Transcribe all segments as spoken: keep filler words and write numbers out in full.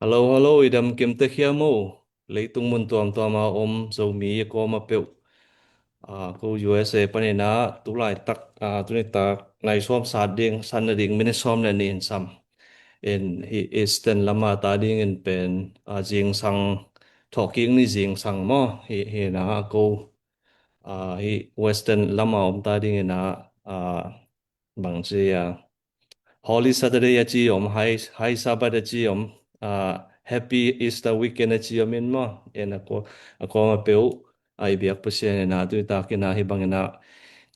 Hello, hello, i dam kim tek hiam o? Leitung mun tuamtuam a om Zomi i kawm a peuh. Ah, ko U S A panin ah tulaitak, ah, tunitak nai sawm sat ding, san na ding minute sawm le nih in sam. In hi Eastern lam a ta dingin pen, ah, zingsang, thawhkik ni zingsang maw? Hi, hi na ko, ah, hi Western lam a om ta dingin ah, ah, bangci a Holy Saturday a ci om, High, High Sabbath a ci om, ah, Happy Easter Weekend a ci om in maw? En a ko, a kawm a peuh, a i biak Pasian in ah tunitak in ah hi bangin ah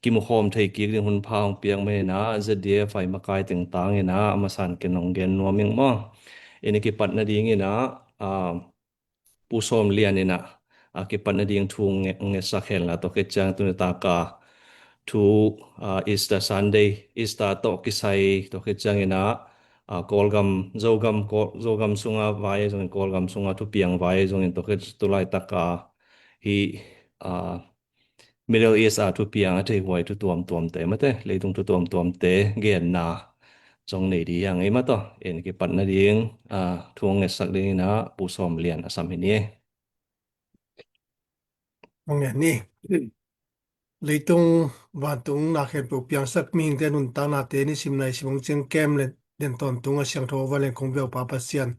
kimukhawm thei kik ding hun pha hong piak manin ah Z D F a i makai tengtang in ah a masa in ken hong gen nuam ing maw? En i kipat nading in ah, ah, Pu Sawm Lian in ah, a kipat nading thu nge-, ngetsak hen la, tua khit ciang tunitak a thu, ah, Easter Sunday, Easter tawh kisai, tua khit ciang in ah, ah, Kawlgam, Zogam, Kawl-, Zogam sunga vai zongin, Kawlgam sunga thupiang vai zongin, tua khit tulaitak a hi, ah, Middle East a thupiang a thei huai thu tuamtuamte mate, leitung thu tuamtuamte genna zong nei di hiang ei mataw. En kipat nading, ah, thu hong ngetsak ding in ah Pu Sawm Lian a sam hi ni ei. Hong ngen ni. Leitung vantung na khempeuh piangsak mihingte nuntaknate nisim naisim hong ciang kem le den tawntung a siangtho a vanleng kong biau pa Pasian.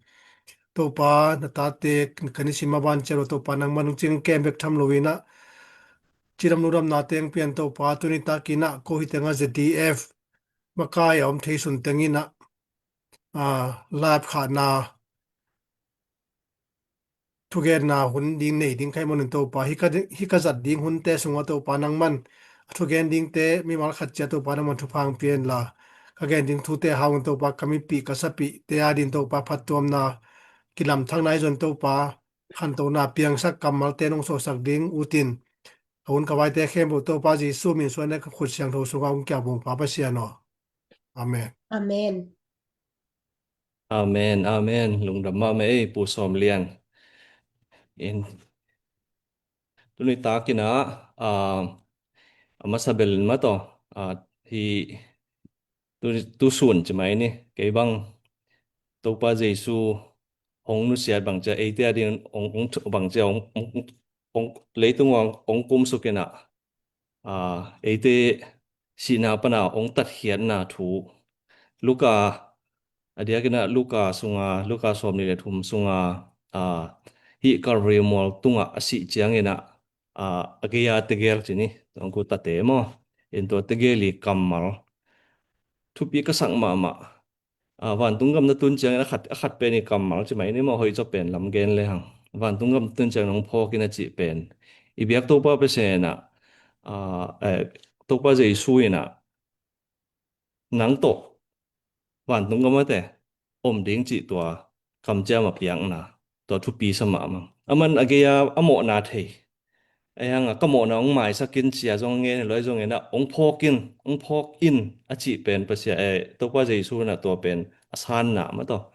Topa na tate ka nisim a ban cialo Topa nangman hong ciang kem bek tham lo in ah cidam ludamna teng pian Topa tunitak in ah ko hi teng a Z D F makai a om thei sun teng in ah, ah, live khahna thugenna hun ding nei ding khai manin Topa hi ka, hi ka zat ding hunte sungah Topa nangman a thugen dingte mimal khat cia Topa nangman thupha hong pia in la, ka gen ding thute hang un Topa ka mipih ka sapihte a din Topa phattuamna kilamthak nai zon Topa khantona piangsak kammalte nong sawsak ding utin ka hun ka vaite khempeuh Topa Jesu min suan le ka khut siangtho sungah hong kiabung pa Pasian aw. Amen. Amen. Amen, amen. Lungdam mahmah ei, Pu Sawm Lian. In, tunitak in ah, ah, a masa bel in mataw, ah, hi tu, tu sun ci mai ni, kei bang Topa Jesu hong nusiat bang cia, eite a ding hong, hong, bang cia hong, hong, hong, leitung hong, hong kumsuk in ah, ah, eite sihna pana hong tatkhiatna thu. Luka, a diakin ah Luka sunga, Luka sawm nih le thum sunga, ah, hih Calvary mual tungah a sih ciangin ah, ah, a gei a tegel ci ni, tawngku tate maw? In tua tegel i kammal thupi ka sak mahmah. Ah, vantung gam na tun ciangin a khat, a khat pen i kammal ci mai ni maw, hoih zaw pen lam gen le hang. Vantung gam na tun ciangin hong phawk in a cih pen i biak Topa Pasian in ah, ah, eh, Topa Jesu in ah nang tawh vantung gam a te om ding cih tua kamciam a piakna tua thupi sa mahmah. Aman a gei a a mawhna thei. Ei hang a ka mawhna hong maisak in cia zong ngen hi lo, ei zong in ah hong phawk in, hong phawk in a cih pen Pasian, eh, Topa Jesu in ah tua pen a sanna mataw.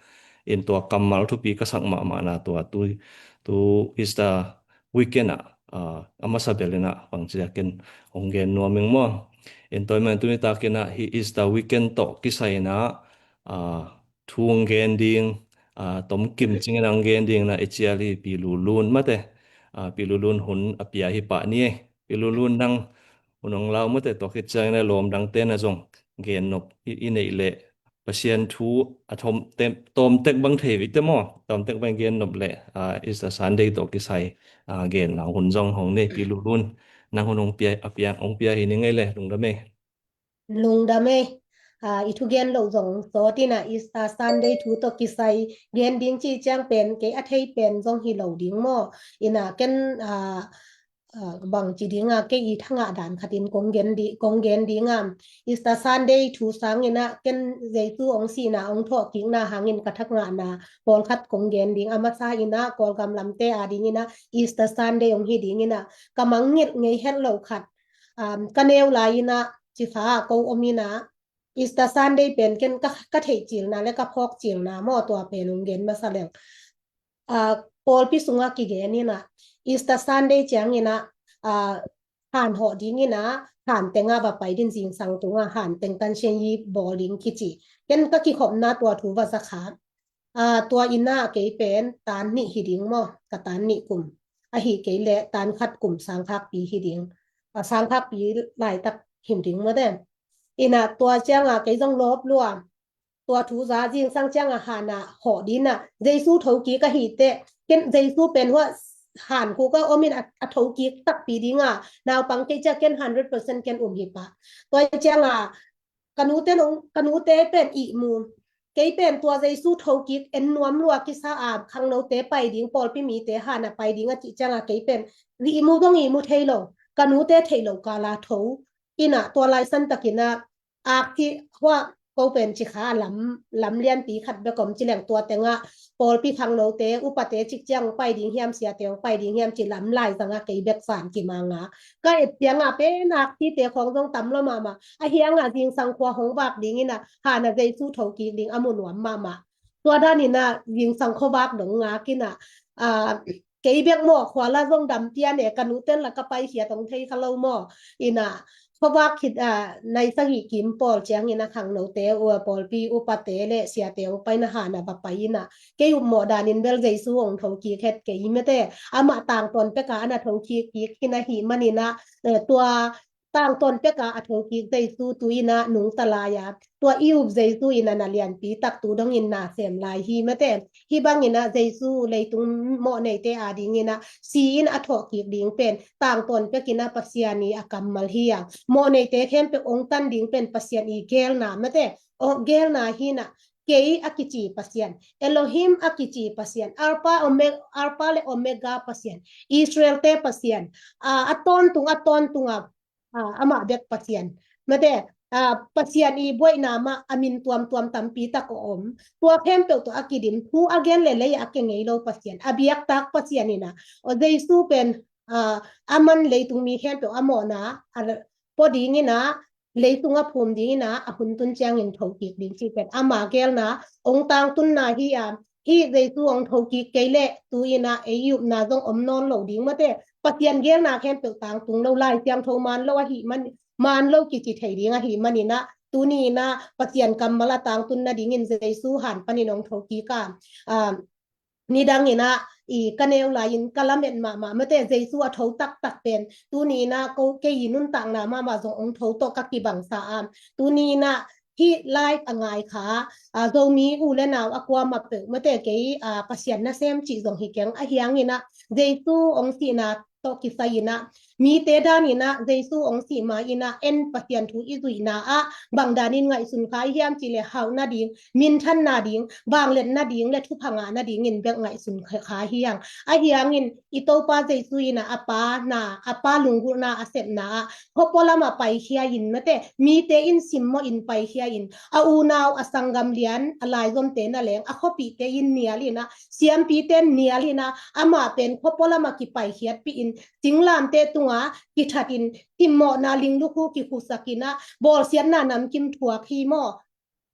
In tua kammal thupi ka sak mahmahna tua tu, tu Easter weekend ah, ah, a masa bel in ah bangci a ken hong gen nuam ing maw? In tua i man tunitak in ah hi Easter weekend tawh kisai in ah, ah, thu hong gen ding, ah, tom kim cingin hong gen ding in ah i cial hi Pi Lulun mate, ah, Pi Lulun hun a pia hi pah ni ei. Pi Lulun nang hun hong lau mate, tua khit ciangin a lawm dangte na zong gen nop i, i neih leh Pasian thu a tawm tem-, tawm tek bang thei vite maw? Tawm tek bang gen nop leh, ah, Easter Sunday tawh kisai, ah, genna hun zong hong nei Pi Lulun. Nang hun hong pia, a pia, hong pia hi ni ngei le, lungdam ei. Lungdam ei. Ah, i thugen loh zong sawt in ah Easter Sunday thu tawh kisai gen ding cih ciang pen kei a thei pen zong hi lo ding maw? In ah ken, ah, ah, bangci ding a kei i thangah dan khatin kong gen di, kong gen ding a, Easter Sunday thu sangin ah ken Jesu hong sihna hong thawhkikna hangin ka thangahna pawlkhat kong gen ding. A masa in ah Kawlgam lamte a dingin ah Easter Sunday hong hi dingin ah ka mangngilh ngei het lo khat, um, ka neu lai in ah cifa ah ko om in ah Easter Sunday pen ken ka, ka theih cilna le ka phawk cilna maw, tua pen hong gen masa leng. Ah, pawlpi sungah kigen in ah Easter Sunday ciangin ah, ah, han hawh dingin ah han tengah va pai din zingsang tungah han teng tansian yi bawl ding kici. Ken ka kikhopna tua thu va za kha. Tua ina kei pen tan nih hi ding maw, ka tan nih kum ahi kei leh tan khat kum sangkhakpi hi ding. Sangkhakpi laitak him ding maw te. Ina tua cianga kei zong lawp lua. Tua thu za zingsang cianga hana hawh dina Jesu thokik ahi te, ken Jesu pen hua han khuka omin a thokik takpi dinga naupang kei cia ken hundred percent ken um hi pa. Tua cianga ka nute nong ka nute pen ihmu, kei pen tua Jesu thokik en nuam lua kisa a khangnote pai ding, pawlpi mite hana pai ding a cih cianga kei pen ihmu dong ihmu thei lo, ka nute thei lo kala tho. Ina tua lai san takina akhi hua ko pen cikha lam lam lianpi khat bek om cileng tua tenga pawlpi khangnote upate cik ciang pai ding hiam, siate ong pai ding hiam ci lam lai zanga kei bek san kimanga ka et cianga pen akhi te khong zong tam lo mama. A hianga zingsang khua hong vak dingina hana Jesu thokik ding a mu nuam mama. Tua danina zingsang khua vak dong ngakina kei bek maw, khua la zong dam pian e, ka nuten la ka paikhia tong thei kha lo maw. Ina khuavak khit a nai sagih kim pawl ciangina khangnote ua pawlpi upate le siate ong paina hana va pai ina kei upmawh danin bel Jesu ong thokik het kei mete. Amah tangtawn peka ana thokik kik hina hi manina tua tangtawn peka a thokik Jesu tu ina nungta lai a tua i up Jesu ina na lianpi tak tu dongin na sem lai hi mete. Hi bangina Jesu leitung mawhneite a dingina si in a thawhkik ding pen tangtawn pekina Pasian i a kammal hi a, mawhneite khempeuh ong tan ding pen Pasian i gelna mete. Gelna hina kei a kici Pasian, Elohim a kici Pasian, Alpha, Ome, Alpha le Omega Pasian, Israel te Pasian, a, a tawntung a tawntunga a, amah bek Pasian. Mate, a, Pasian i buaina mah a min tuamtuam tampi tak a om. Tua khempeuh tawh a kidim thu a gen le lei a ke ngei lo Pasian, a biaktak Pasian ina. O Jesu pen a, a man leitung mi khempeuh a mawhna a pua dingina leitung a phum dingina a hun tun ciangin thokik ding ci pen ama gelna ong tangtunna hi a, hi Jesu ong thokik kei leh tu ina ei upna zong om nawn lo ding mate. Pasian gelna khempeuh tangtung lo, Lai Siangtho man lo ahi man, man lo kici thei ding ahi manina tuni ina Pasian kammal a tangtun nadingin Jesu han panin ong thokik a, a, nidang ina i ka neu lai in ka lamet mahmah mate. Jesu a tho taktak pen tuni ina ko kei i nuntakna mahmah zong ong tho tawh ka kibangsa a, tuni ina hih live a ngai kha, a, Zomi u le nau a kuamah peuh mate kei, a, Pasian nasem cih zong hi keng a hiangina Jesu ong sihna tawh kisai ina mite danina Jesu ong sih ma ina en Pasian thu i zuihna ah bang danin ngaihsun kha i hiam cih le hauh nading, minthan nading, vanglet nading le thupha ngah nadingin bek ngaihsun kha hiang. A hiangin i Topa Jesu ina a pa na, a pa lunggulhna a sepna ah khuapua lamah paikhia in mate, mite in simmawh in paikhia in, a unau a sanggam lian a laizomte na leng a khuapihte in nial ina, siampite nial ina, amah pen khuapua lamah kipaikhiatpih in, singlamte tunga kithat in, simmawhna linglukhu kikhusak ina, bawlsiatna namkim thuak hi maw.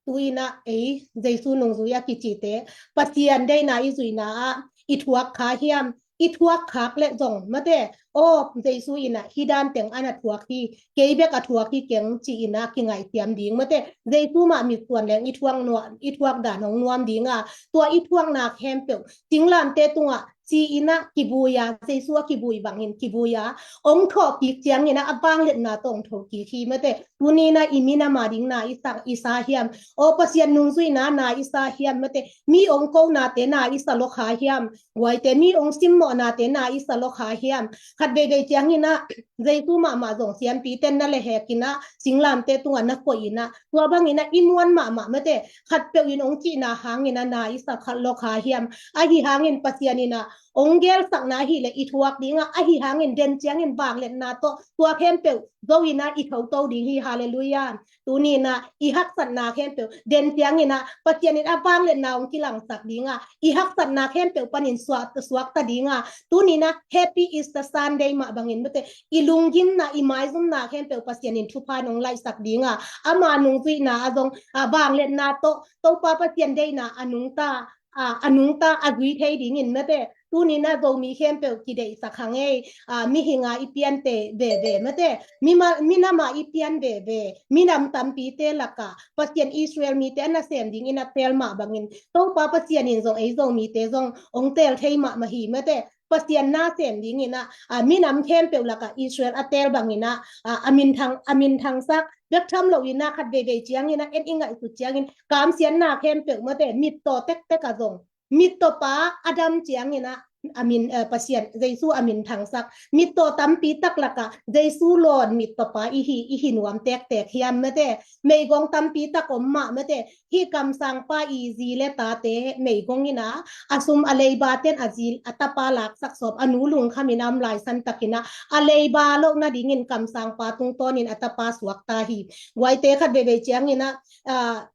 Tu ina ei Jesu nungzui a kicite Pasian deihna i zuihna ah i thuak kha hiam? I thuak khak le zong mate, aw Jesu ina hi dan teng ana thuak hi, kei bek a thuak hi keng ci ina kingaihsiam ding mate. Jesu mah mitsuan leng i thuak nuam, i thuak dan hong nuam dinga tua i thuakna khempeuh singlamte tungah si ina kibui a, Jesu a kibui bangin kibui a, ong thawhkik ciangina a vangliatna tawh ong thokik hi mate. Tunina i minam a ding na i sa, i sa hiam? Aw Pasian nungzuihna na i sa hiam mate? Mi ong konate na i sa lo kha hiam? Guaite mi ong simmawhnate na i sa lo kha hiam? Khat veivei ciangina Jesu mahmah zong siampite na le hekina singlamte tungah na koih ina tua bangina i muan mahmah mate. Khatpeuh in ong cihna hangina na i sa khat lo kha hiam? Ahi hangin Pasian ina ong gelsakna ahileh i thuak dinga, ahi hangin den ciangin vangliatna tawh tua khempeuh zo ina i thoto ding hi. Halleluiah. Tunina i haksatna khempeuh den ciangina Pasian in a vangliatna ong kilangsak dinga, i haksatna khempeuh panin suak, suakta dinga, tunina Happy Easter Sunday mah bangin mate, i lunggimna, i maizumna khempeuh Pasian in thupha nong laihsak dinga, ama nungzuihna a zong a vangliatna tawh Topa Pasian deihna a nungta, a, a nungta a zui thei dingin mate, Tuni-in ah Zomi khempeuh kideihsak hang ei, a, mihing a i piante veve mate, mimal, minam a i pian veve, minam tampite lakah Pasian Israel mite a nasem dingin a teel mah bangin Topa Pasian in zong ei Zomite zong hong teel thei mahmah hi mate. Pasian nasem dingin ah, a, minam khempeuh lakah Israel a teel bangin ah, a, a minthang, a minthangsak bek tham loin ah khat veivei ciangin ah en i ngaihsut ciangin kamsiatna khempeuh mate, mittaw tektek ah zong mittawpa Adam ciangin ah a min, eh, Pasian Jesu a minthangsak. Mittaw tampi tak lakah Jesu lawn mittawpa i hi, i hi nuam tektek hiam mate. Meigong tampi tak om mah mate. Hih kamsangpa i zi le tate meigong in ah a sum a leiba ten a zi a tapa laksak sawm, a nu lungkham in ah om laisan takin ah a leiba loh nadingin kamsangpa tungtawnin a tapa suakta hi. Guaite khat veivei ciangin ah, ah,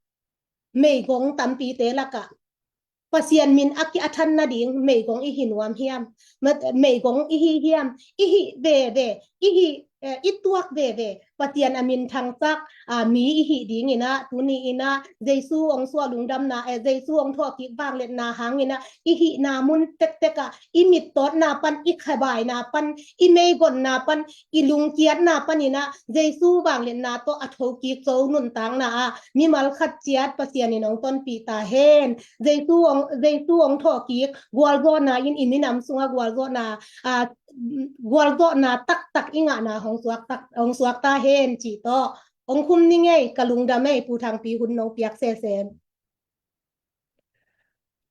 meigong tampite lakah Pasian min a ki a than nading meigong i hi nuam hiam? Mat-, meigong i hi hiam? I hi veve, i hi, eh, i tuak veve. Pasian a minthangsak, a, mi i hi dingin ah, tuni-in ah Jesu hong suah lungdamna, eh, Jesu hong thawhkik vangliatna hangin ah i hihna mun tektek ah, i mittawtna pan, i khabaina pan, i meigonna pan, i lungkiatna panin ah Jesu vangliatna tawh a thokik zo nuntakna ah mimal khat ciat Pasian in hong tonpih ta hen. Jesu hong, Jesu hong thawhkik gualzawhna in i minam sungah gualzawhna, a, gualzawhna taktak i ngahna hong suak tak, hong suak ta hen cih tawh hong khum ning ei. Ka lungdam ei, Pu Thangpi, hun nong piak sese.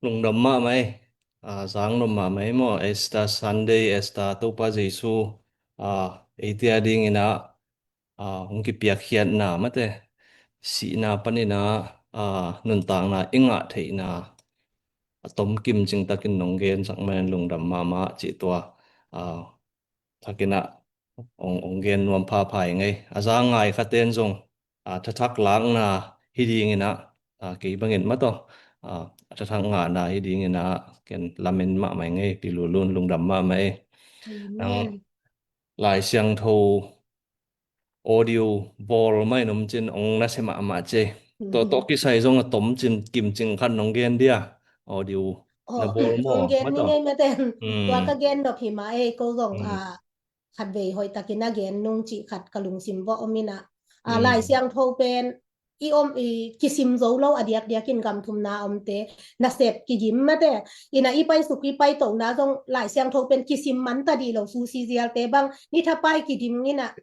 Lungdam mahmah ei. A, zang lom mahmah ei maw. Easter Sunday, Easter Topa Jesu, a, eite a dingin ah, a, hong kipiakkhiatna mate, sihna panin ah, a, nuntakna i ngah theihna a tomkim cingtakin nong gensak manin lungdam mahmah cih tua, a, thakin ah hong, hong gen nuam phapha ing ei. A za ngai khaten zong, a, thathak lakna hi dingin ah, a, kei bangin mataw, a, thathak ngahna hi dingin ah ken lamen mahmah ing ei. Pi Lulun, lungdam mahmah ei. Nang Lai Siangtho audio bawl mah in om cin hong nasia mahmah ci ei. Tawh, tawh kisai zong a tomkim cing khat nong gen dia. Audio na bawl maw? Hong gen ning ei mate. Tua ka gen nop hi mah ei, ko zong, a, khatvei hoihtakin a gen nung cih khat ka lungsim vawh om in ah. A, Lai Siangtho pen i om, i kisim zo lo a diakdiakin gam thumna omte nasep kigim mate. In ah i paisuk i paitona zong Lai Siangtho pen kisim man ta dih lo, susi zialte bang nithapai kidim in ah.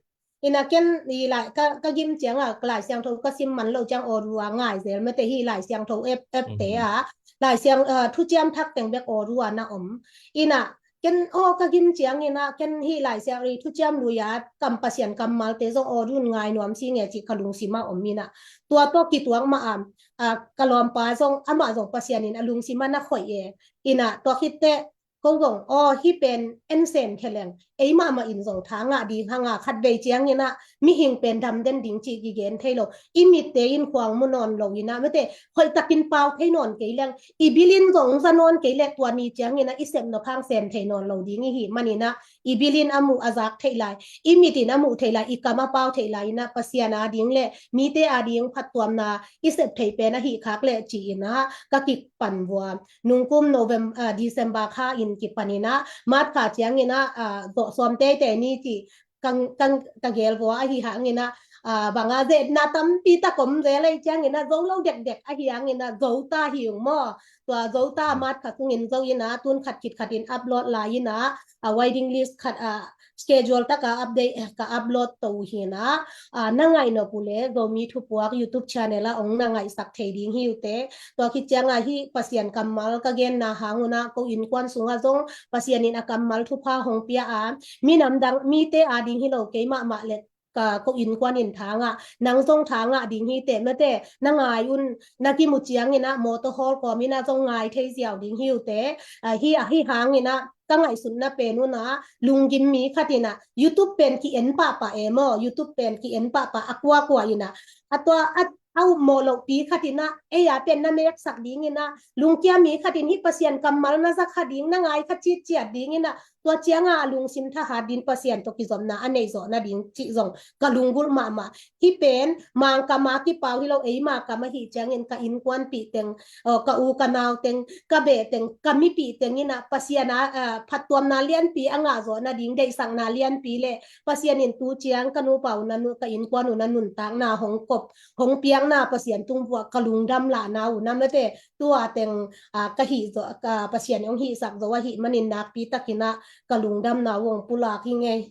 In ah ken i lai, ka, ka gim ciang ah Lai Siangtho ka sim man lo ciang audio a ngai zel mate, hih Lai Siangtho app, appte ah Lai Siang, a, Thuciam Thak teng bek audio a na om. In ah ken aw ka gim ciangin ah ken hih Lai Siang, i Thuciam Lui a kam, Pasian kammalte zong audio in ngai nuam si nge cih ka lungsim ah om in ah. Tua tawh kituak mah a, a, ka lawmpa zong, amah zong Pasian in a lungsim ah na khoih e. In ah tua khit teh ko zong aw hih pen en sem khe leng ei mahmah in zong tha ngah ding hang a, khatvei ciangin ah mihing pen damden ding cih kigen thei lo. I mitte in khuang mu nawn lo in ah mate, hoihtakin pau thei nawn kei leng, i bilin zong za nawn kei leh tua ni ciangin ah i sep nop hang sem thei nawn lo ding i hih manin ah i bilin a muh a zak theih lai, i mitin a muh theih lai, i kam a pau theih lai in ah Pasian a ding le mite a ding phattuamna i sep thei pen ahih khak leh ci-in ah ka kipan vua. Nungkum November, a, December kha in kipan in ah March kha ciangin ah, a, zawh sawm teitei ni cih ka, ka, ka gel vua ahi hangin ah, a, bang a zetna tampi tak om zel ei ciangin ah zo lo dekdek ahi hangin ah zo ta hi ung maw. Tua zo ta, March kha sungin zo in ah tun khat khit khat in upload lai in ah, a, waiting list khat, a, schedule tak a update, eh, ka upload to uh hi in ah, a, na ngaih nop uh leh Zomi Thupuak YouTube channel ah hong na ngaihsak thei ding hi uh teh. Tua khit ciang ah hih Pasian kammal ka genna hang un ah ko innkuan sungah zong Pasian in a kammal thupha hong pia a, minam dang mite a ding hi lo, kei mahmah le ka ko innkuan in tha ngah, nang zong tha ngah ding hi teh mate. Na ngai un, na kimu ciangin ah mawtaw hawl kawmin ah zong ngai thei ziau ding hi uh teh. A, hih, a, hih hangin ah ka ngaihsutna pen un ah lunggim mi khat in ah YouTube pen ki-en pahpah e maw, YouTube pen ki-en pahpah a kuakua in ah, a tua a, a upmawh lohpi khat in ah ei a pen na meksak dingin ah, lungkia mi khat in hih Pasian kammal na za kha ding, na ngai kha citciat dingin ah Tua ciangah a lungsim thahat din Pasian tawh kizopna a neih zawh nading cih zong ka lunggulh mahmah. Hih pen Mangkam a kipau hi lo, eima kam ahih ciangin ka innkuanpih teng, aw, ka u ka nau teng, ka beh teng, ka mipih teng inah Pasian a, a, phattuamna lianpi a ngah zawh nading, deihsakna lianpi le Pasian in tu ciang ka nupa uh na nu, ka innkuan uh na nuntakna hong kop, hong piakna Pasian tung vuah ka lungdam lahna uh na mate, tua teng, a, ka hih zawh, ka Pasian hong hihsak zo ahih manin nakpi takinah ka lungdamna uh hong pulak hi ngei.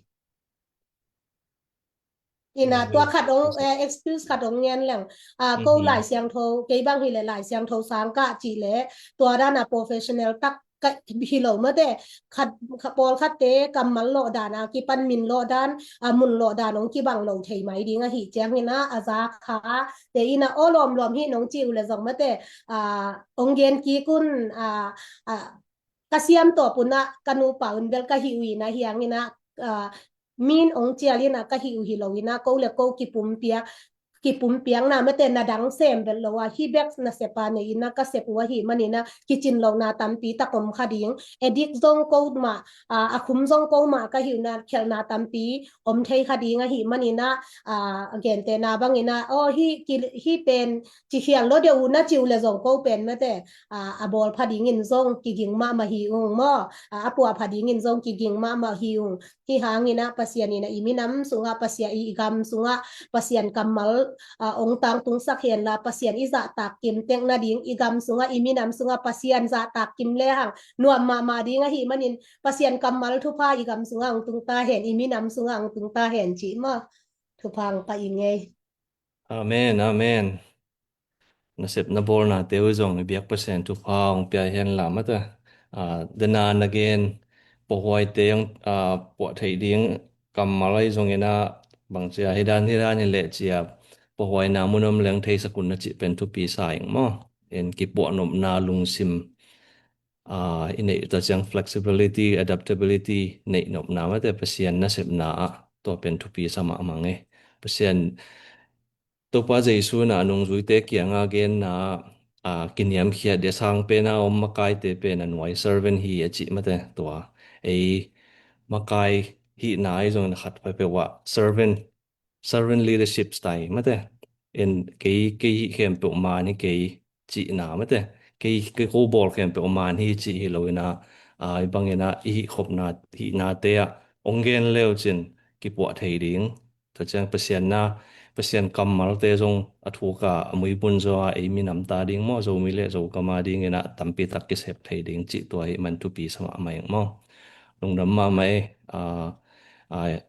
Ina tua khat ong, eh, excuse khat ong ngen leng. Ah, ko Lai Siangtho, kei bang hi le Lai Siangtho sang ka ci le tua dan a professional tak ka hi lo mate. Khat, khat pawl khat te kammal lawh dan a kipan min lawh dan, ah, mun lawh dan ong kibang lo thei mai ding ahi ciang ina a za kha te ina aw lawm lawm hi nong ci uh le zong mate. Ah, ong gen kik un, ah, ah, ka siam tawp un ah ka nupa un bel ka hi uh ina hiang ina, ah, min ong cial ina ka hi uh hi lo ina ko le ko kipumpiak, kipumpiakna mate na dang sem bel lo a hi bek na sepa nei ina ka sep uh ahi manina kicin lo na tampi tak om kha ding. Edik zong ko mah, ah, a khum zong ko mah ka hi uh na khelhna tampi om thei kha ding ahi manina, ah, a gente na bangina aw hi, hi pen ci khial lo deuh uh na ci uh le zong ko pen mate, ah, a bawl pha dingin zong kiging mahmah hi ung maw, ah, a puah pha dingin zong kiging mahmah hi ung. Hi hangin ah Pasian in ah i minam sungah, Pasian i gam sungah Pasian kammal, ah, ong tangtungsak hen la, Pasian i zahtak kim tek nading, i gam sungah, i minam sungah Pasian zahtak kim le hang nuam mahmah ding ahi manin Pasian kammal thupha i gam sungah ong tung ta hen, i minam sungah ong tung ta hen ci maw. Thupha ong pai i ngei. Amen, amen. Nasep na bawlnate uh zong i biak Pasian thupha hong pia hen la mate. Ah, dena na gen puahhuaite hong, ah, puah theih ding kammal ahi zongin ah bangcia hi dan hi dan hi leh cia puahhuaina mun om leng theisak un na cih pen thupi sa ing maw. En kipuah nopna lungsim, ah, i neih ta ciang flexibility, adaptability neih nopna mate Pasian nasepna ah tua pen thupi sa mahmah ngei. Pasian Topa Jesu na a nungzuite kianga genna, ah, kiniamkhiat dia sang pena om makaite pen a nuai servant hi a cih mate tua. Ei makai hihna ahi zongin khat paipeuh ah servant, servant leadership style mate. En kei, kei hih khempeuh man hi kei cihna mate. Kei, kei ko bawl khempeuh man hi cih hi lo ina, ah, i bangina i hih khopna hihnate ah ong gen leu cin kipuah thei ding. Tua ciang Pasian na, Pasian kammalte zong a thuka a muibun zaw a ei minam ta ding maw, Zomi le Zogam a dingin ah tampi tak kisep thei ding cih tua hi man thupi sa mahmah ing maw. Lungdam mahmah ei, ah, ah,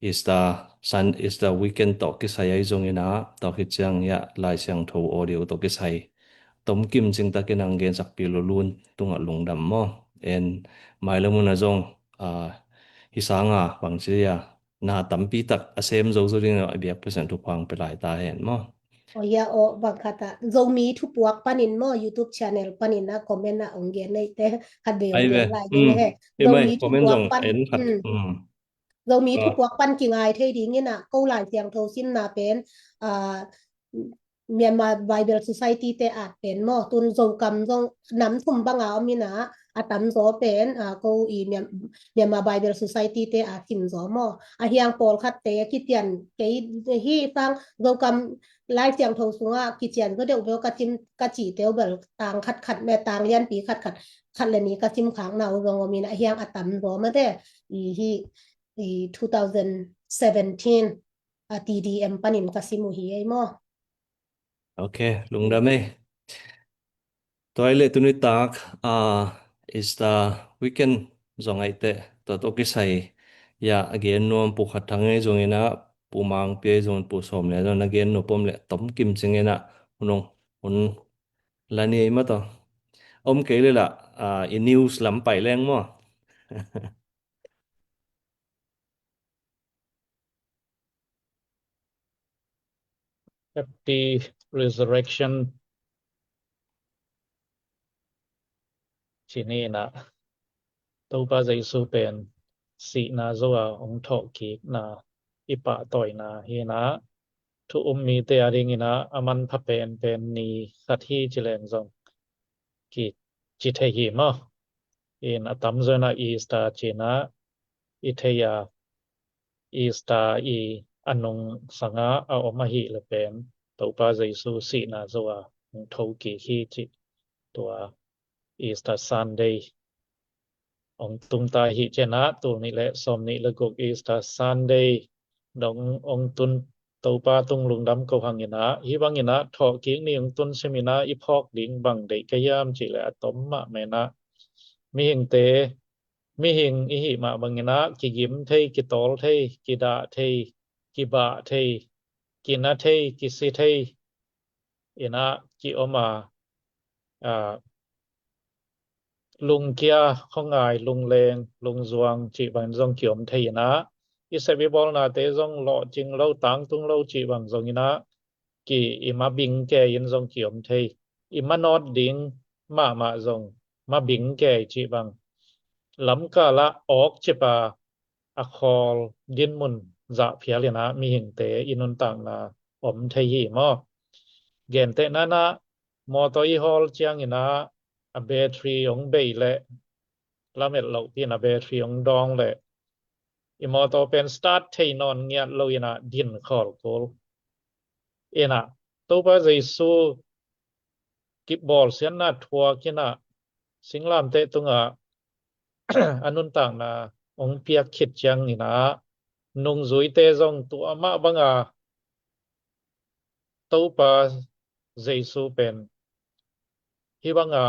Easter Sun, Easter weekend tawh kisai ahi zongin ah, tua khit ciang hiah Lai Siangtho audio tawh kisai tomkim cingtakin ang gensakpi lulun tungah lungdam maw. En mailam hun ah zong, ah, hi sanga bangci a na tampi tak a sem zo zo ding a biak Pasian thupha hong pia lai ta hen maw. Aw, ya, aw, bang khat ah Zomi thupuak panin maw, YouTube channel panin ah comment ah ong gen neite khat vei ong gen lai ding he. Zomi thupuak pan, Zomi thupuak pan kingai thei dingin ah ko Lai Siangtho simna pen, ah, Myanmar Bible Society te at pen maw, tun Zokam zong nam thum banga om ina, a tamzaw pen, ah, ko i Myan-, Myanmar Bible Society te a sim zaw maw. A hiang pawlkhat te kician kei hi sang Zokam Lai Siangtho sungah kician zaw deuh bel ka cim, ka ci teu bel tang khat khat me, tang lianpi khat khat, khat le ni ka sim khak na uh zong om ina, a hiang a tamzaw mate i hi, i two thousand seventeen a T D M panin ka sim uh hi ei maw. Ok, lungdam ei. Tua i le tuni tak, ah, Easter weekend zong aite, tua tawh kisai, ya, a gen nuam Pu Khat Thang ei zongin ah, Pu Mang Pi ei zongin, Pu Sawm le zong na gen nuam pom le tomkim cingin ah, hun ong, hun la ni ei maw tua. Om kei le la, ah, i news lam pai leng maw. Happy Resurrection. Cini na Topa Jesu pen sihna zo a hong thawhkikna i pahtawina hi na thu um mite a dingin ah a manpha penpen ni khat hi ci leng zong kici thei hi maw. in a tamzaw in ah Easter ci-in ah i thei a, Easter i a nungsang a a om ahih leh pen Topa Jesu sihna zo a hong thokik hi cih tua Easter Sunday hong tung ta hi. Ci-in ah tul nih le sawmnih le guk Easter Sunday dong hong tun, Topa tung lungdam ko hang in ah, hih bang in ah thawhkik ni hong tun sim in ah i phawk ding bang deih ka hiam cih leh a tom mahmah in ah mihingte, mihing i hih mah bang in ah kigim thei, kitawl thei, kidah thei, kibah thei, kina thei, kisi thei in ah kiom a, a, lungkia, khuangai, lungleng, lungzuang cih bangin zong kiom thei in ah, i sep i bawlnate zong lawhcing lo, tangtung lo cih bang zong in ah, ki, i mabing kei in zong kiom thei. I manawt ding mahmah zong mabing kei cih bang. Lamkal ah awkcip a a khawl dinmun zah phial in ah mihingte i nuntakna om thei hi maw? Gentehna in ah mawtaw i hawl ciangin ah a battery hong bei leh, lamet lohpi in a battery hong dawng leh, i mawtaw pen start thei nawn ngiat lo in ah din khawl kul. In ah Topa Jesu kibawlsiatna thuak in ah singlamteh tungah a nuntakna hong piak khit ciangin ah nungzuite zong tua mah bang a Topa Jesu pen hih bang a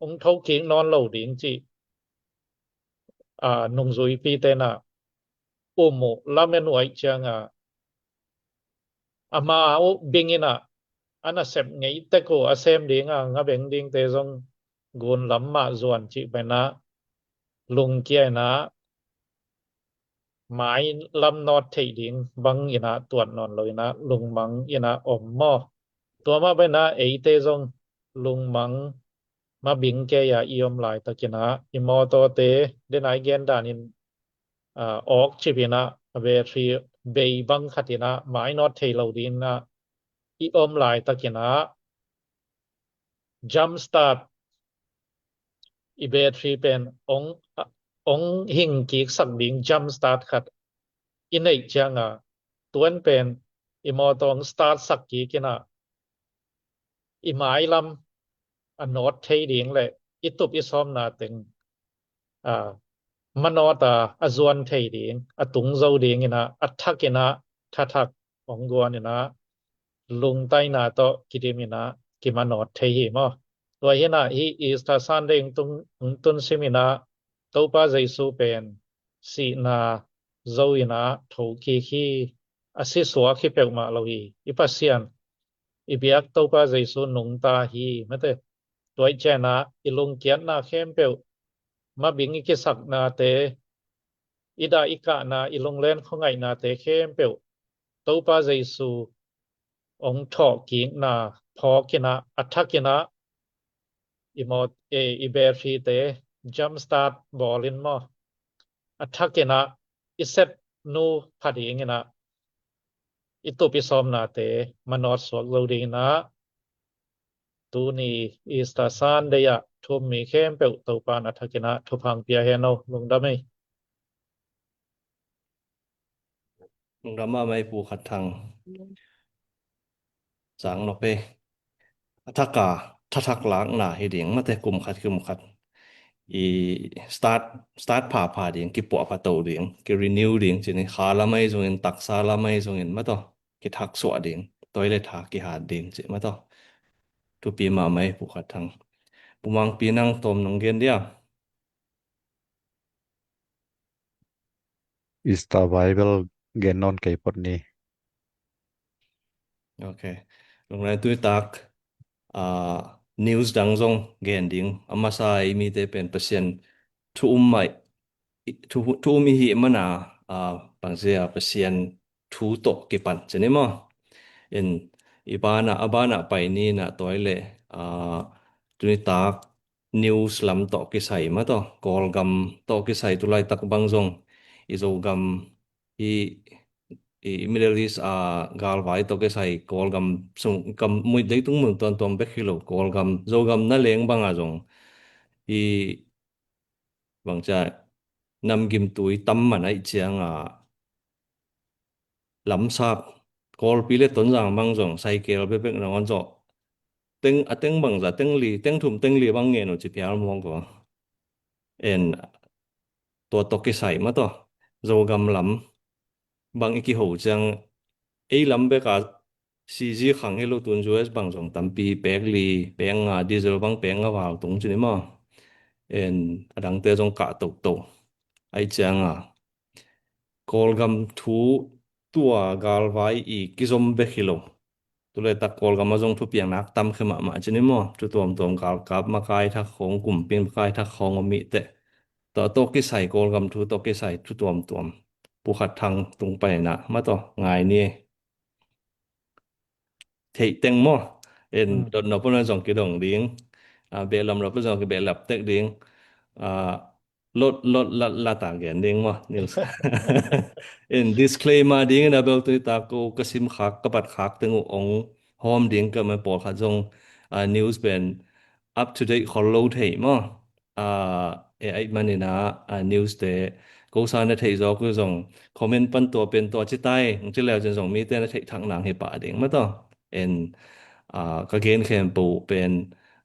hong thokik nawn lo ding cih, a, nungzuipite in ah um uh lamen uh ahih ciang a, ama uh bing in ah a nasep ngei tek uh a sem ding a ngabeng dingte zong gun lam mah zuan cih bang in ah lungkia in ah mai lam nawt theih ding bang in ah tuat nawn lo in ah lungmang in ah om maw? Tua mah bang in ah eite zong lungmang mabing kei a i om laitak in ah i mawtawte, den a i gen dan in, a, awkcip in ah a battery bei bang khat in ah mai nawt thei lo ding in ah i om laitak in ah jump start, i battery pen hong, hong hing kiksak ding jump start khat i neih ciang a, tuan pen i mawtaw hong start sak kik in ah i mailam a nawt thei ding le i tup i sawmna teng, a, manawt a, a zuan thei ding, a tung zo ding in ah a thak in ah thathak hong guan in ah lungtaina tawh kidim in ah kimanawt thei hi maw? Tua hi in ah hih Easter Sunday hong tun, hong tun sim in ah Topa Jesu pen sihna zo in ah thokik hi, a si suak hi peuhmah lo hi. I Pasian, i biak Topa Jesu nungta hi mate. Tua ahih ciang a i lungkiatna khempeuh, mabing i kisaknate, i dah i kahna, i lunglen khuangaihnate khempeuh Topa Jesu hong thawhkikna phawk in ah a thak in ah i mawt, e, i battery te jump start bawl in maw, a thak in ah i set nu pha ding in ah i tup i sawmnate manawt suak zo ding in ah tuni Easter Sunday ah thu um mi khempeuh Topa in a thak in ah thupha hong pia hen aw. Lungdam ei. Lungdam mahmah ei Pu Khat Thang. Sang nop ei. A thak a, thathak lakna hi ding mate, kum khat kum khat i start, start phapha ding, kipuahpha to ding, ki renew ding, ci ni, kha lam ahi zongin, taksa lam ahi zongin mate, kithaksuah ding, toilet ha kihat ding ci mate. Thupi mahmah ei Pu Khat Thang. Pu Mang Pi, nang tawm nong gen dia? Easter Bible gen nawn kei phot ni. Ok. Lungngai, tuni tak, ah, news dang zong gen ding. A masa i mite pen Pasian thu um mah, thu, thu um i hih man a, ah, bangzia Pasian thu tawh kipan ci ni maw? In i banah, a banah pai ni in ah tua ahih leh, ah, tuni tak news lam tawh kisai mate, Kawlgam tawh kisai, tu laitak bang zong i Zogam, i, i Middle East a galvai tawh kisai, Kawlgam sung, gam, mui, leitung mun tuamtuam bek hi lo, Kawlgam, Zogam na leng bang a zong hi bangcia namgimtui tam man aih cianga lamsak Kawlpi le Tonzang bang zong saikel bekbek nangawn zawh teng a teng bangza teng li teng thum teng li bang ngen uh ci phial mawk uh. En tua tawh kisai mah tawh Zogam lam bang i kiho ciang ei lam beka C G khang hi lo tun U S bang zong tampi pek li pek nga diesel bang pek nga val tung cin i maw. En adangte zong kah toto aih cianga Kawlgam thu tua galvai i kizom bek hi lo. Tule tak Kawlgam a zong thupiang nak tam khe mahmah cin i maw. Thu tuamtuam galkap makai thak khong kumpi makai thak khong om i teh. Tua tawh kisai Kawlgam thu tawh kisai thu tuamtuam pukhat thang tung paina mah tawh ngai ni. Theih teng maw. En dot nop na zong kidong ding. Behlap nop na zong kibehlap tek ding. Lot lot lat lat a gen ding maw news. En disclaimer ding in a bel tui ta ko ka sim khak ka bat khak teng uh ong hawm ding ka ma pawlkhat zong news pen up to date khol lo thei maw. A, e aih manina a news te ko sa na theih zawk uh zong comment pan tua pen tua ci tai ng ci leu cin zong mite na theih thak nang hi pah ding mah tawh. En a, ka gen khempeuh pen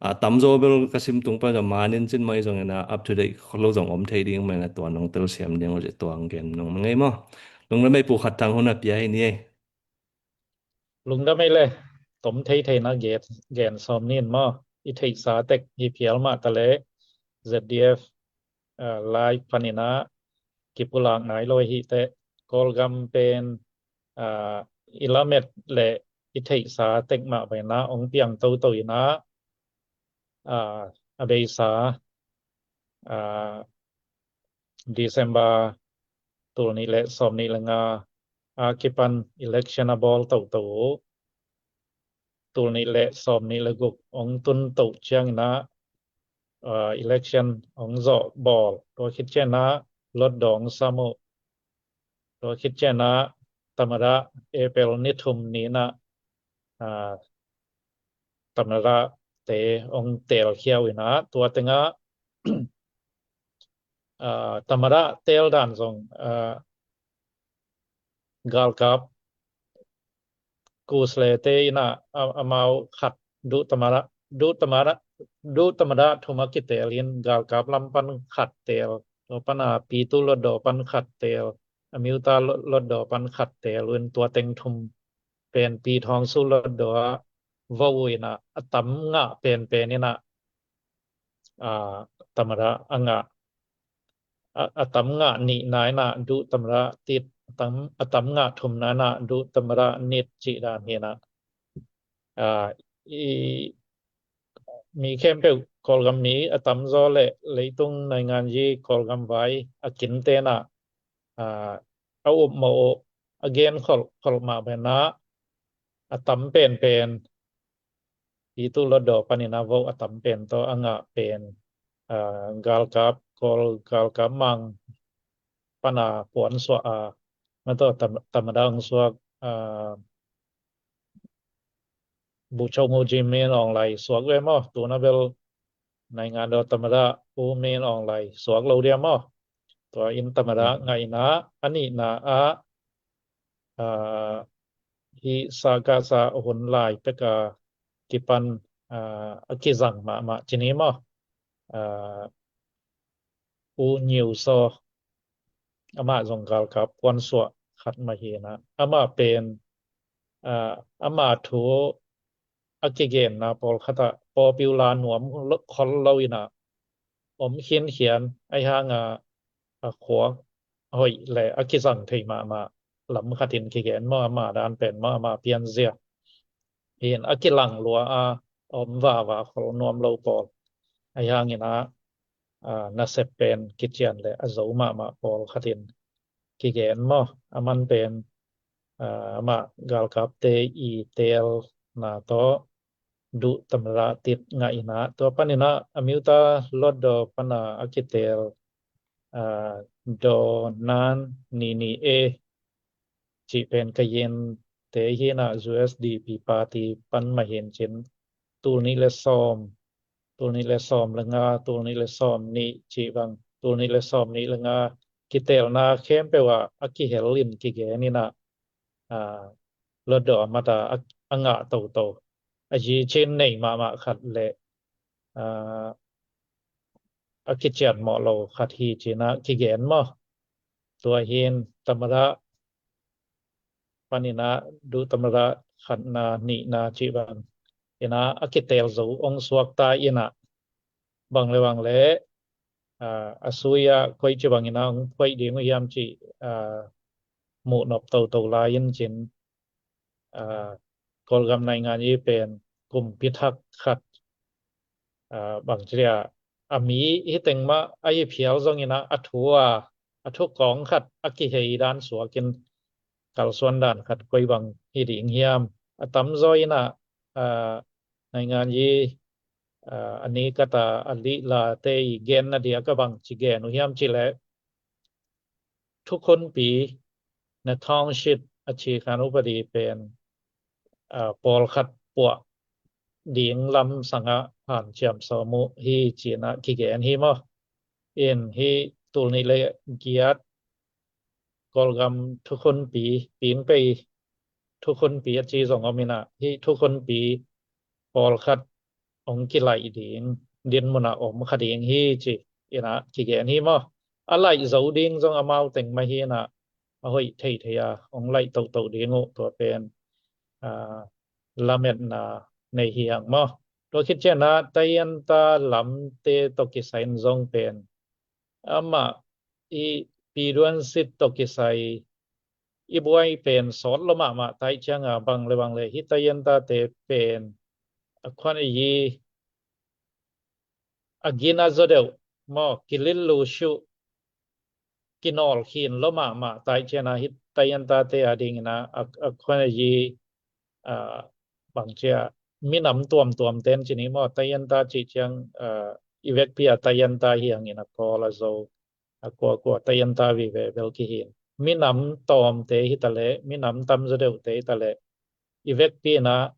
a, tamzaw bel ka sim tung pan zong manin cin mai zong ina up to date lo zong om thei ding mai na tua nong telsiam ding uh ci tua ang gen nong ngei maw. Lungdam ei pukhat thang hun a pia hi ni ei. Lungdam ei le tom thei theina gen sawm nin maw. I theihsa tek hi phial mah ta le Z D F live panina kipulak nai lo hi teh Kawlgam pen i lamet le i theihsa tek mah baina ong piang toto ina a beisa December tul nih le sawm nih le nga a kipan election a bawl toto uh. Tul nih le sawm nih le guk ong tun to ciangina election ong zawh bawl tua khit ciana lotdawng sam uh. Tua khit ciana tamada April ni thum nina tamada te ong telkhia uh ina tua tenga tamada tel dan zong galkap kuslete ina amau khat duh tamada duh tamada duh tamada thum a kitel in galkap lam pan khat tel tua pana pitu lotdaw pan khat tel amiuta lotdaw pan khat tel un tua teng thum pen pi thawng su lotdaw a vo uh ina a tam ngah penpen ina tamada a ngah a tam ngah nih naina duh tamada tit a tam ngah thum naina duh tamada nit cih dan hina i mi khempeuh Kawlgam mi a tamzaw le leitung naingan yi Kawlgam vai a kintena a upmawh uh a gen kholh kholh mah bena a tam penpen pitu lotdaw panina vo a tam pen tawh a ngah pen galkap Kawl galkap mang pana puansuah a mataw tamada ong suak buchong uh ji min ong lai suak ve maw tuna bel naingan daw tamada u min ong lai suak lo dia maw tua in tamada ngaina a nihna a hi sa ka sa hun lai peka kipan a kizang mahmah cini maw u nyiu saw amah zong galkap puansuah khat mah hina amah pen amah thu a kigenna pawlkhatah pawpiu la nuam khol lo ina om khinkhian aihanga a khua hoih le a kizang thei mahmah lam khatin kigen maw amah dan pen maw amah pianzia hin a kilang lua a om vava khol nuam lo pawl aihangin a nasep pen kician le a zo mahmah pawl khatin kigen maw aman pen amah galkapte i telna tawh duh tamada tit ngah ina tua panina a miuta lotdaw pana a kitel daw nan nini e cih pen ka yin te hina U S D P party pan mahin cin tul nih le sawm tul nih le sawm le nga, tul nih le sawm nih cih bang, tul nih le sawm nih le nga kiteelna khempeuh ah a kihel in kigen in ah, aa, Hlutdaw a mat a, a, a ngah toto, a zi cin nei mahmah khat le, aa, a kician mawh lo khat hi ci-in ah kigen maw. Tua hi in tamada panin ah duh tamada khatna nihna cih bang in ah a kiteel zo hong suakta in ah bang le bang le, aa, a sui ah koici bangin ah hong phuaih ding uh hiam cih, aa, muh nop toto lai in cin, aa, Kawlgam naingan i pen kumpi thak khat, aa, bang ci a, a mi hi teng mah a hi phial zongin ah a thu a, a thu kawng khat a kihei dan suakin kalsuan dan khat koi bang hi ding hiam. A tamzaw in ah, aa, naingan i, aa, a ni kata a lihlate i genna diak a bang ci gen uh hiam cih leh thukhunpi, na township a ci khan upadi pen, aa, pawlkhat puah ding lam sangah hanciam sawm uh hi ci-in ah kigen hi maw. In hih tul nih le giat Kawlgam thukhunpi, pingpei thukhunpi a ci zong om in ah hih thukhunpi pawlkhat hong kilaih ding dinmun ah om kha ding hi ci-in ah kigen hi maw. A laih zo ding zong amau teng mah hi in ah a hoih theithei a hong laih tohtoh ding uh tua pen, aa, lametna nei hi hang maw. Tua khit ciangin ah Tayanta lamte tawh kisai in zong pen amah i piduansit tawh kisai i buai pen sawt lo mahmah taih cianga bang le bang le hih Tayantate pen a khuan a yi a gina zaw deuh maw, kilillu shuh, kinawl khin lo mahmah taih cianga hih Tayantate a dingin ah a, a khuan a yi, aa, bang cia minam tuamtuam ten ci ni maw, Tayanta cih ciang, aa, i vekpi a Tayanta hi hangin a Kawl a Zo a kuakua Tayanta vive bel kihin. Minam tawmte hi ta leh, minam tam zaw deuhte hi ta leh, i vekpi in ah,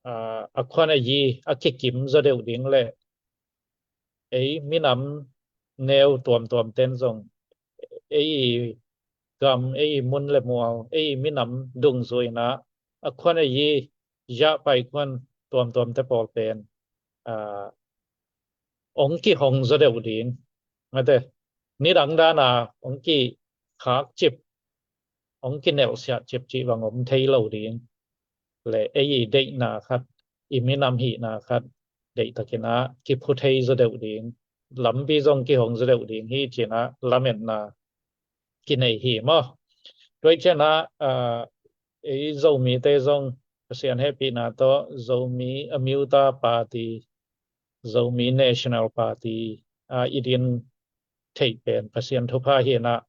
aa, a khuan a yi a kikim zaw deuh ding leh ei minam neu tuamtuam ten zong ei i gam, ei i mun le mual, ei i minam dungzui in ah a khuan a yi, ziah pai khuan tuamtuamte pawl pen, aa, hong kihong zaw deuh ding. Mate, nidang dana hong kikhak cip, hong kinelhsiah cip cih bang om thei lo ding. Le ei i deihna khat, i minam hihna khat deihtakin ah kiphu thei zaw deuh ding, lampi zong kihong zaw deuh ding hi ci-in ah lametna kinei hi maw. Tua hi ciangin ah, aa, ei Zomite zong Pasian hehpihna tawh Zomi Amyotha Party, Zomi National Party a i din theih pen Pasian thupha hi in ah,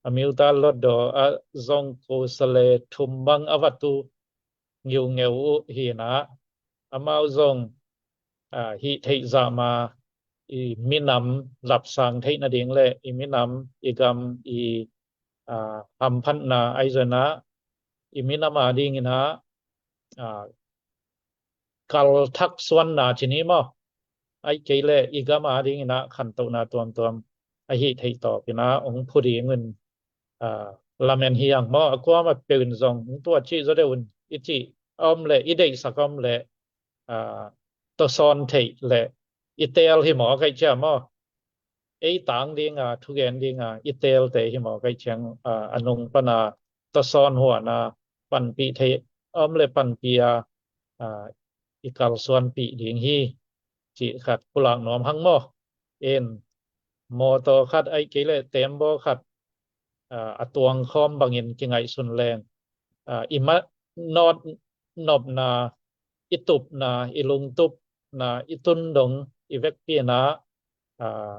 Amyotha Hlutdaw ah zong kosale thum bang a va tu ngiungeu uh hi in ah, amau zong, aa, hih theih zah ma i minam lapsang theih nading le i minam, i gam, i, aa, hamphatna ahi zongin ah i minam a dingin ah, aa, kalthak suanna ci ni maw, ahih kei leh i gam a dingin ah khantohna tuamtuam a hih theih tawpin ah hong phu ding un, aa, lamen hi hang maw. A kuamah peuh in zong hong tua cih zaw deuh un i cih a om leh, i deihsak a om leh, aa, tawsawn theih leh i teel hi mawk ahih ciang maw, ei tang dinga, thugen dinga i teelte hi mawk ahih ciang, aa, a nung pana tawsawn huana panpih thei a om leh panpih a, aa, i kalsuanpih ding hi cih khat pulak nuam hang maw. In mawtaw khat ahih kei leh tembaw khat, aa, a tuangkhawm bangin kingaihsun leng, aa, i ma-, nawt nopna, i tupna, i lungtupna, i tundong, i vekpi in ah, aa,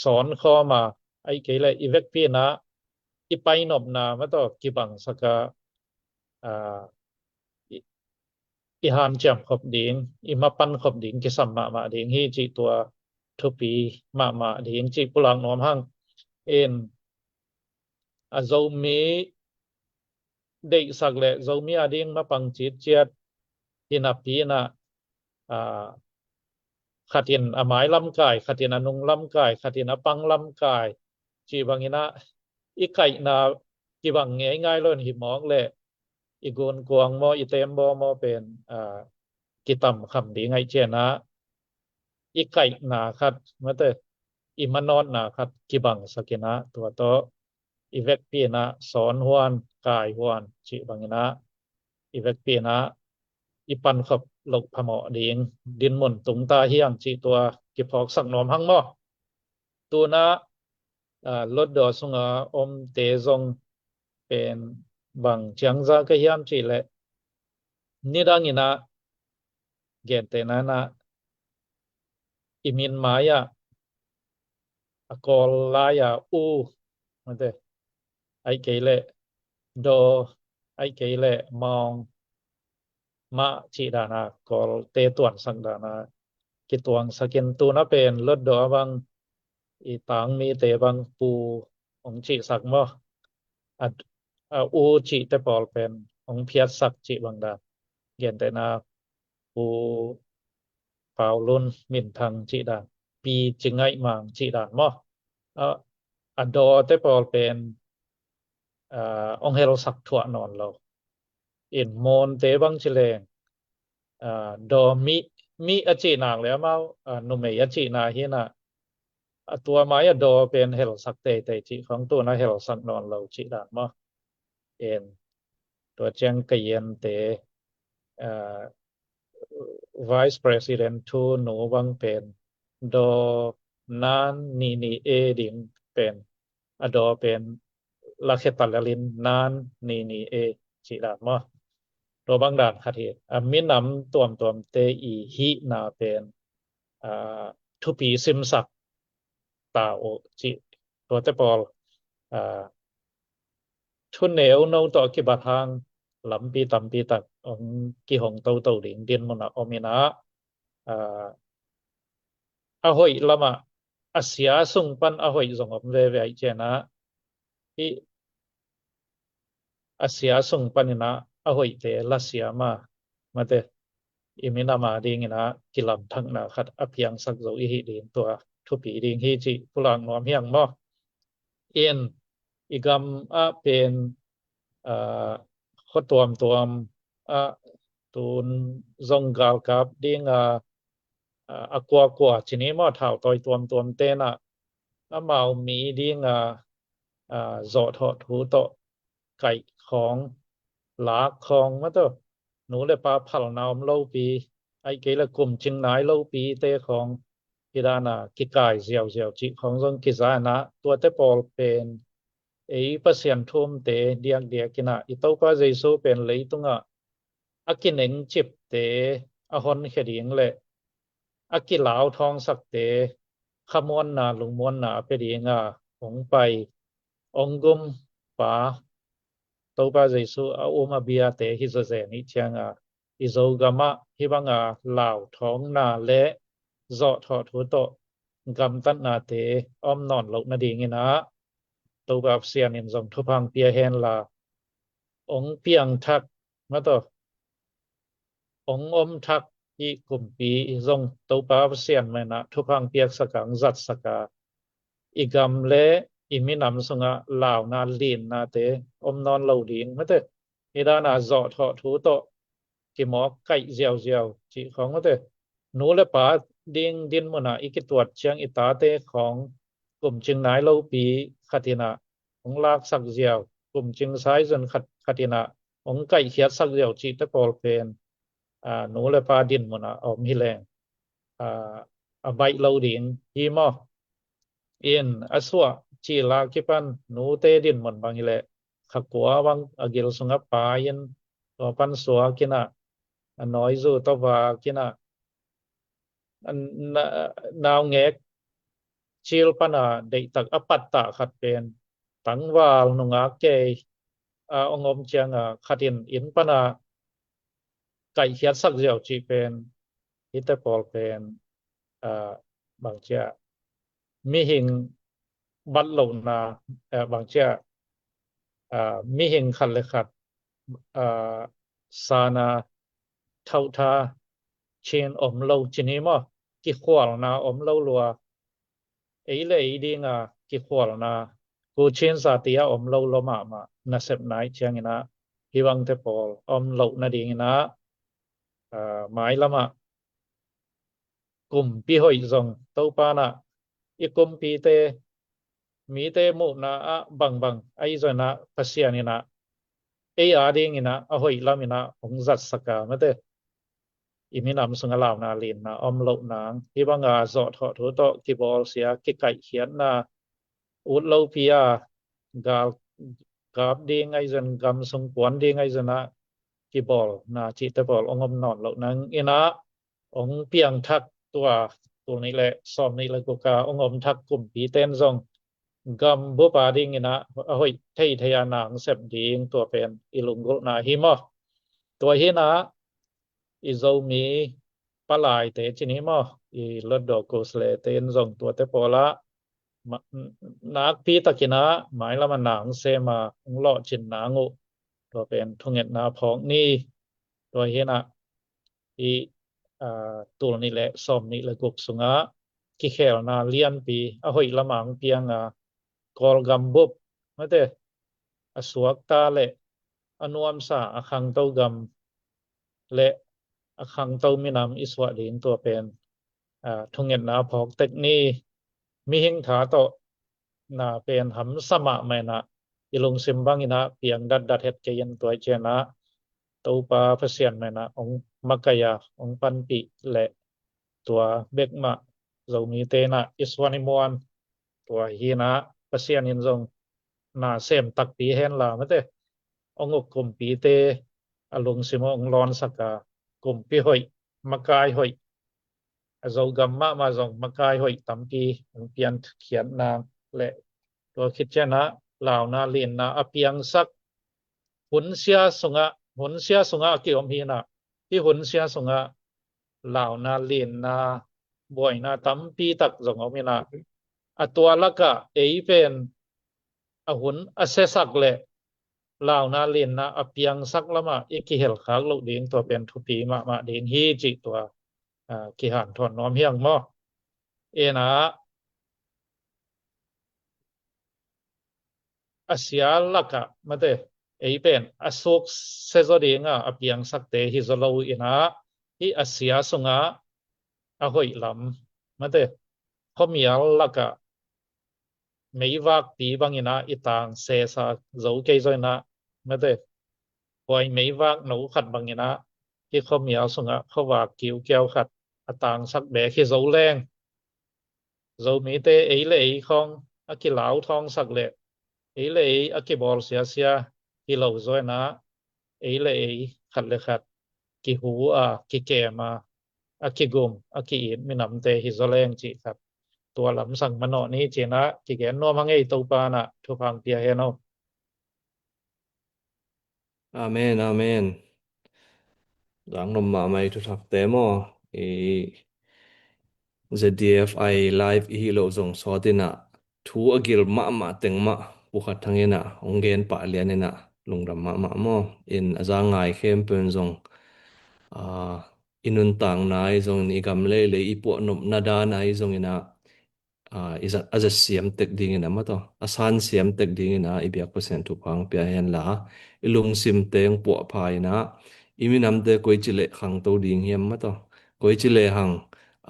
sawnkhawm a, ahih kei leh i vekpi in ah i painopna mah tawh kibangsak a, aa, i, i hanciam khop ding, i mapan khop ding kisam mahmah ding hi cih tua thupi mahmah ding cih pulak nuam hang. In a Zomi deihsak leh Zomi a ding mapang citciat hi napi in ah, aa, khat in a mai lam kai, khat in a nung lam kai, khat in a pang lam kai, cih bangin ah i kaihna kibang ngeingai lo in, hi mawk leh i gunkuang maw, i teembaw maw pen, aa, kitam kham ding ahih ciangin ah i kaihna khat, mate, i manawtna khat kibangsak in ah, tua tawh i vekpi in ah sawn huan, kai huan cih bangin ah i vekpi in ah i pankhop loh phamawh ding dinmun tung ta hi hang cih tua kiphawksak nuam hang maw. Tu-in ah, aa, Lotdaw sunga omte zong pen bang ciang za ka hiam cih leh, nidang in ah, gentehna in ah, i min mai-ah a Kawl lai-a U, mate, ahih kei leh Daw, ahih kei leh Mawng, Mah cih dan a, Kawlte tuansak dan a kituangsak in, tu-in ah pen Lotdaw bang i Tangmite bang Pu hong cihsak maw, a, a U cihte pawl pen hong phiatsak cih bang dan. Gentehna, Pu Paulun Minthang cih dan, Pi Ci Ngaih Mang cih dan maw. A, a Dawte pawl pen, aa, hong helsak thuah nawn lo in, Monte bang ci leng, aa, Daw Mih, Mih a cih nak leh amau, aa, numei a cihna hi-in ah, a tua mai-ah Daw pen helsak teitei cih khawng tu-in ah helsak nawn lo cih dan maw. In, tua ciang Kayente, aa, Vice President thunu bang pen Daw Nan Ni Ni E ding pen, a Daw pen lakhia talel in Nan Ni Ni E cih dan maw. Tua bang dan khat hi. A, minam tuamtuamte i hihna pen, aa, thupi simsak ta uh cih, tuate pawl, aa, thuneu no tawh a kibat hang lampi tampi tak hong kihong toto ding dinmun ah om in ah, aa, a hoih lamah a sia sung pan a hoih zong om veve ahih ciangin ah, hih a sia sung panin ah a hoihte lasiam a, mate, i minam adingin ah kilamthakna khat a piangsak zo i hih ding tua thupi ding hi cih pulak nuam hi hang maw. In, i gam ah pen, aa, khua tuamtuam ah tun zong galkap ding a, aa, a kuakua ci ni maw, thautawi tuamtuamte in ah amau mi ding a, aa, zawhthawh thu tawh kaih khawng, lak khawng, mate, nu le pa phalna om lopi, ahih kei leh kumcing nai lopite khawng, hih dan a kikai ziauziau cih khawng zong kiza in ah, tuate pawl pen ei Pasian thu-umte diakdiak in ah, i Topa Jesu pen leitungah a kinengcipte a honkhia ding leh a kilauthawngsakte khamuanna lungmuanna a pia ding a hong pai, hong gum pa Topa Jesu a um a biate hi zawzen i hih ciang a, i Zogam ah hih bang a lauthawngna le zawhthawh thu tawh gamtatnate om nawn loh nadingin ah, Topa Pasian in zong thupha hong pia hen la, hong piangthak, mate, hong omthak i kumpi zong Topa Pasian mah in ah thupha hong piaksak a, hong zatsak a, i gam le i minam sungah launa linnate om nawn lo ding, mate, hih dan a zawhthawh thu tawh kimawk kaih ziauziau cih khawng, mate, nu le pa ding dinmun ah i kituat ciang i tate khawng kumcing nai lopi khat in ah hong laksak ziau, kumcing saizun khat, khat in ah hong kaihkhiatsak ziau cihte pawl pen, aa, nu le pa dinmun ah a om hi leng, aa, a baih lo ding hi maw. In, a suah cil a kipan nute dinmun bang hi leh, kha kua bang a gil sungah pai in, tua pan suak in ah, a nawizu tawh vak in ah, a na-, naungek cil pan a deihtak a pattah khat pen tangval nungak kei a hong om ciang a, khat in inn pan a kaihkhiatsak ziau cih pen, hihte pawl pen, aa, bang ci a, mihing bat lohna, aa, bang ci a, aa, mihing khat le khat, aa, sana thauhtha cin om lo ci ni maw. kikhualna om lo lua, ei le ei dinga kikhualna, kuchin sa tia om lo lua mahmah nasep nai ciangin ah, hibangte pawl om loh nadingin ah, aa, mailamah kumpi hoih zong Topa in ah i kumpite, mite muhna ah bangbang ahi zongin ah Pasian in ah ei a dingin ah a hoih lamin ah hong zatsak a, mate, i minam sungah launa linna om loh nang, hibanga zawhthawh thu tawh kibawlsia, kikaihkhiatna, ut lopi a gal gap ding ahi zongin, gam sung puan ding ahi zongin ah kibawlna cihte pawl hong om nawn loh nangin ah hong piangthak tua tul nih le sawm nih le guk a hong om thak kumpite in zong gam bup a dingin ah a hoih theithei a na hong sep ding, tua pen i lunggulhna hi maw. Tua hi in ah i Zomi palaite ci ni maw, i Hluttaw Khuslete in zong tuate pawl ah ma-, nakpi takin ah mailamah na hong sem a hong lawhcin nang uh, tua pen thungetna phawk ni. Tua hi in ah i, aa, tul nih le sawm nih le guk sungah kikhelna lianpi a hoih lamah hong piang a, Kawlgam bup, mate, a suakta le a nuamsa a khangto gam le a khangto minam i suah ding, tua pen, aa, thungetna phawk tek ni. Mihing tha tawh na pen hamsa mahmah in ah i lungsim bangin ah piang datdat het kei in, tua hi ciangin ah Topa Pasian mah in ah hong makaih a, hong panpih le tua bek mah Zomite in ah i suan i muan, tua hi in ah Pasian in zong na sem takpi hen la, mate, hong uk kumpite a lungsim hong lawnsak a, kumpi hoih, makai hoih, a Zogam mahmah zong makai hoih tampi hong piankhiat nang le tua khit ciangin ah launa linna a piangsak, hunsia sungah, hunsia sungah a kiom hi in ah, hih hunsia sungah launa linna, buaina tampi tak zong om in ah, a tua lakah ei pen a hun a siasak le launa linna a piangsak lamah i kihelkhak loh ding, tua pen thupi mahmah ding hi cih tua, aa, kihanthawn nuam hi hang maw. In ah a sia lakah, mate, ei pen a sukse zaw dinga a piangsakte hi zaw lo in ah, hih a sia sungah a hoih lam, mate, khuamial lakah meivakpi bangin ah i tang sesa zo kei zaw in ah, mate, huai meivak no khat bangin ah hih khuamial sungah khuavak kiukiau khat a tangsak bek hi zo leng, Zomite ei le ei khawng a kilau thawngsak le ei le ei a kibawl siasia hi lo zaw in ah, ei le ei khat le khat kihu a, kikem a, a kigum a, ki-it minamte hi zaw leng cih khat tua lamsang manawh ni ci in ah kigen nuam hang ei, Topa in ah thupha hong pia hen aw. Amen, amen. Zang nuam mahmah i thuthakte maw. I Z D F I live i hih loh zong sawt in ah thu a gil mahmah teng mah Pu Khat Thang in ah hong gen pah lian in ah lungdam mahmah maw. In a za ngai khempeuh in zong, aa, i nuntakna ahi zongin, i gam leilei i puahnopna dan ahi zongin ah, aa, i zat, a zat siam tek dingin ah maw, a san siam tek dingin ah i biak Pasian thupha hong pia hen la, i lungsim teng puahpha in ah i minamte koici leh khangto ding hiam maw, koici leh hang,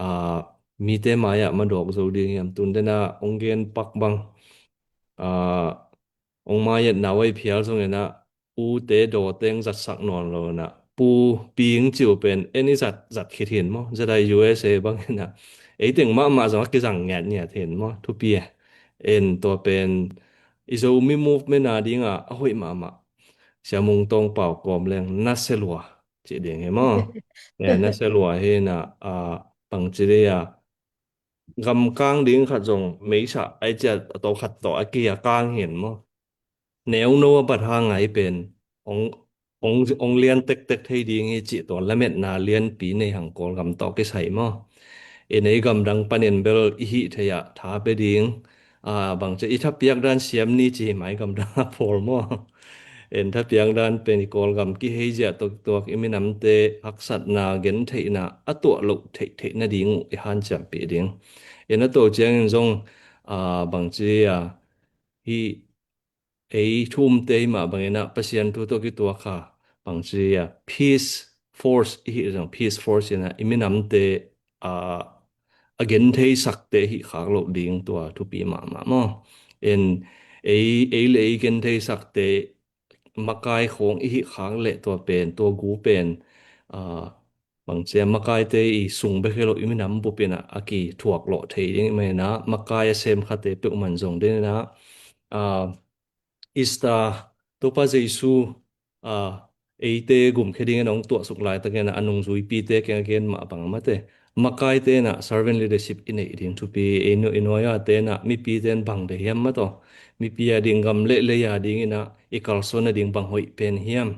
aa, mite mai-ah madawk zo ding hiam, tun den ah hong gen pak bang, aa, hong mai-et na uai phial zongin ah ute dawteng zatsak nawn lo in ah, Pu Ping ci uh pen en i zat, zat khit hin maw, Z I U S A bangin ah ei teng mahmah zong a kizang ngiatngiat hin maw, thupi e. En tua pen i Zomi movement a dingah a hoih mahmah Sia Mung Tawng Pau kawm leng na se lua cih ding hi maw. Eh, na se lua hi in ah, ah, bangci dei a, gamkang ding khat zong meisa ai ciat a tawh khat tawh a ki a kang hin maw. Neuno a bat hang ai pen ong, ong, ong lian tektek thei ding hi cih tua lametna lianpi nei hang Kawlgam tawh kisai maw. I nei gamdang panin bel i hih thei ah tha pe ding. A, bangci i thapiak dan siam ni ci hi mai gamdang a pawl maw. En thapiak dan pen i Kawlgam kiheizia tawh kituak i minamte haksatna gentheihna a tuah loh theihtheih nading uh i hanciampih ding. En a to ciangin zong, aa, bangci a, hih ei thu umte i mah bangin ah Pasian thu tawh kituak a, bangci a peace force i hih zong, peace force in ah i minamte, aa, a gentheisakte hih khak loh ding tua thupi mahmah maw. En ei, ei le ei gentheisakte makai khawng i hih khak leh tua pen, tua gu pen, aa, bangci a makaite i sung bek hi lo i minam bup in ah a kithuak lawh thei ding i mah in ah makai a sem khate peuhmah in zong den in ah, aa, Easter, Topa Jesu, aa, eite gumkhia dingin hong tuahsuk laitakin a nungzuipite kiang a gen mah bang a mate. Makaite in ah servant leadership i neih ding thupi, i nu-, i nuai-ate in ah mipite in bang de hiam mah tawh. Mipi a ding, gam le lei a dingin ah i kalsuan nading bang hoih pen hiam.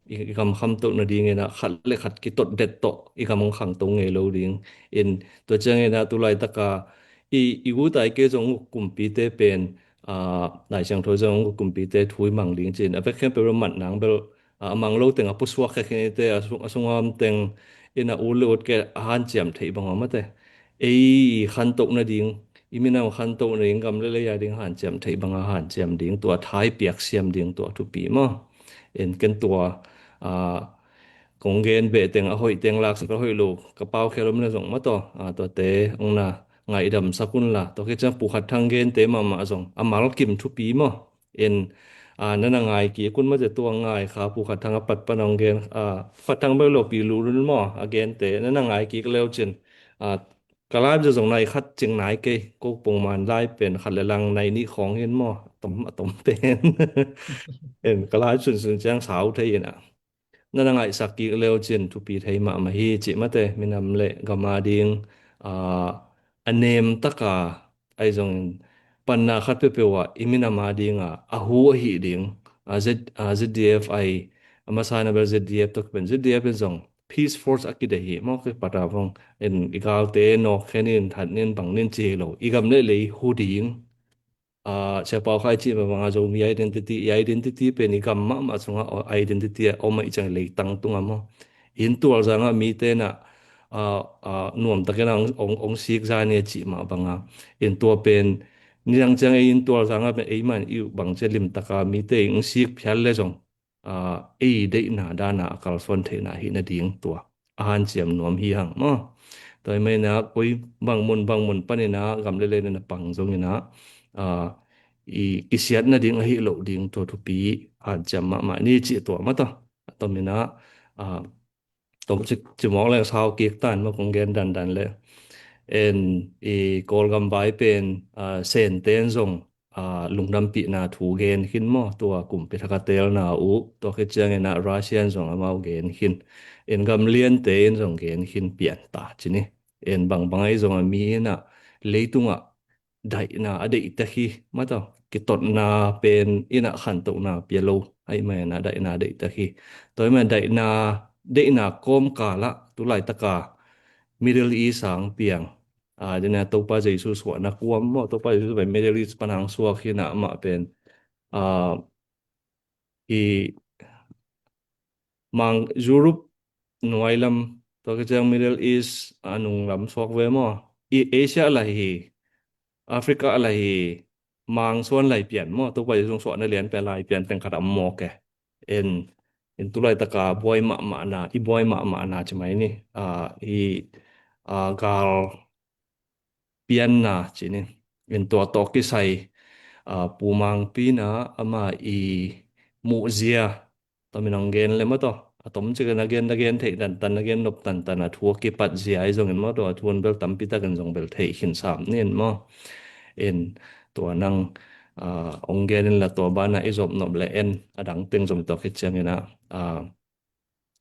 I, i gam khamtoh nadingin ah khat le khat kitot det tawh i gam hong khangto ngei lo ding. In tua ciangin ah tu laitaka i, i gutai kei zong uk kumpite pen, aa, Lai Siangtho zong uk kumpite thu i mang ding ci-in a vek khempeuh lo mat nang bel, aa, a mang lo teng a pusuak khia khin ite, a sung, a sung a om teng in a ut le ut kei a hanciam theih bang a mate. Ei khantoh nading, i minam khantoh nading, gam le lei a ding hanciam theih bang a hanciam ding tua, thai piak siam ding tua thupi maw. En ken tua, aa, kong gen beh teng a hoih teng laksak a hoih lo ka pau khia lo mina zong mah tawh, aa, tuate hong na ngaihdam sak un la. Tua khit ciang Pu Khat Thang gente mahmah zong a mal kim thupi maw. En, aa, na na ngai kik un mah ze tua ngai kha Pu Khat Thang a pat pan hong gen, aa, Khat Thang bek lo Pi Lu Lun maw a gente na na ngai kik leu cin, aa, ka live zong nai khat cing nai kei, ko pongman live pen khat le lang nai nih khawng hin maw, a tom, a tom pen. En ka live sunsun ciang sau thei in ah. Na na ngaihsak kik leu cin thupi thei mahmah hi cih mate, minam le gam a ding, aa, a nem taka ahi zongin panna khat peuhpeuh ah i minam a ding a, a hu ahi ding, aa, Z, aa, Z D F ahi, a masa na bel Z D F tawh kipen, Z D F in zong peace force a kideih hi maw, kipat a vong. En i galte nawk khen in, that nin, bang nin ci hi lo. I gam le lei hu ding. Aa, Sia Pau Khai cih mah bang a Zomi identity, i identity pen i gam mahmah sungah identity a om a i ciang leitang tungah maw. Inn tualzang ah mite in ah, aa, aa, nuamtakin ah ong, ong, ong sik zani a cih mah bang a. En tua pen nidang ciang ei inn tualzang ah pen ei man i uh bang cia limtaka mite ong sik phial le zong, aa, ei deihna dana a kalsuan theihna hi nading tua a hanciam nuam hi hang maw. Tua i mah in ah koi bang mun bang mun panin ah gam le lei na na pang zongin ah, aa, i kisiat nading ahi loh ding tua thupi hanciam mahmah ni cih tua mah tawh. A tomin ah, aa, tom ci, ci mawk le sau kik tan maw kong gen dandan le. En i Kawlgam vai pen, aa, Sente in zong, aa, lungdampihna thu gen khin maw, tua kumpi thak a telna uh, tua khit ciangin ah Russia in zong amau gen khin. En gam liante in zong gen khin pian ta ci ni. En bangbang ahi zong a mi in ah leitungah daihna a deih tek hi mah tawh, kitotna pen in ah khantohna pia lo ahi mah in ah daihna a deih tek hi. Tua ahi mah in daihna, deihna kawmkal ah tu laitaka Middle East ah hong piang, aa, dena Topa Jesu suahna kuam maw, Topa Jesu pen Middle East pan hong suak hi na amah pen, aa, i mang Europe nuai lam, tua ka ciang Middle East a nung lam suak ve maw. I Asia la hi, Africa la hi, mang suan lai pian maw, Topa Jesu suahna lian pen lai pian teng khat a mawk e. En, en tu laitaka buai mahmahna, i buai mahmahna ci mai ni. Aa, i, aa, gal pianna ci ni. En tua tawh kisai, aa, Pu Mangpi in ah ama i muhzia, tua min hong gen le mah tawh. A tom cikin a gen, na gen theih tantan, na gen nop tantan a thu a kipat zia ahi zongin maw, tua thu in bel tampi takin zong bel theih khin sam nin maw. En tua nang, aa, hong gen in la tua banah i zop nop le en, a dang teng zong tua khit ciangin ah, aa,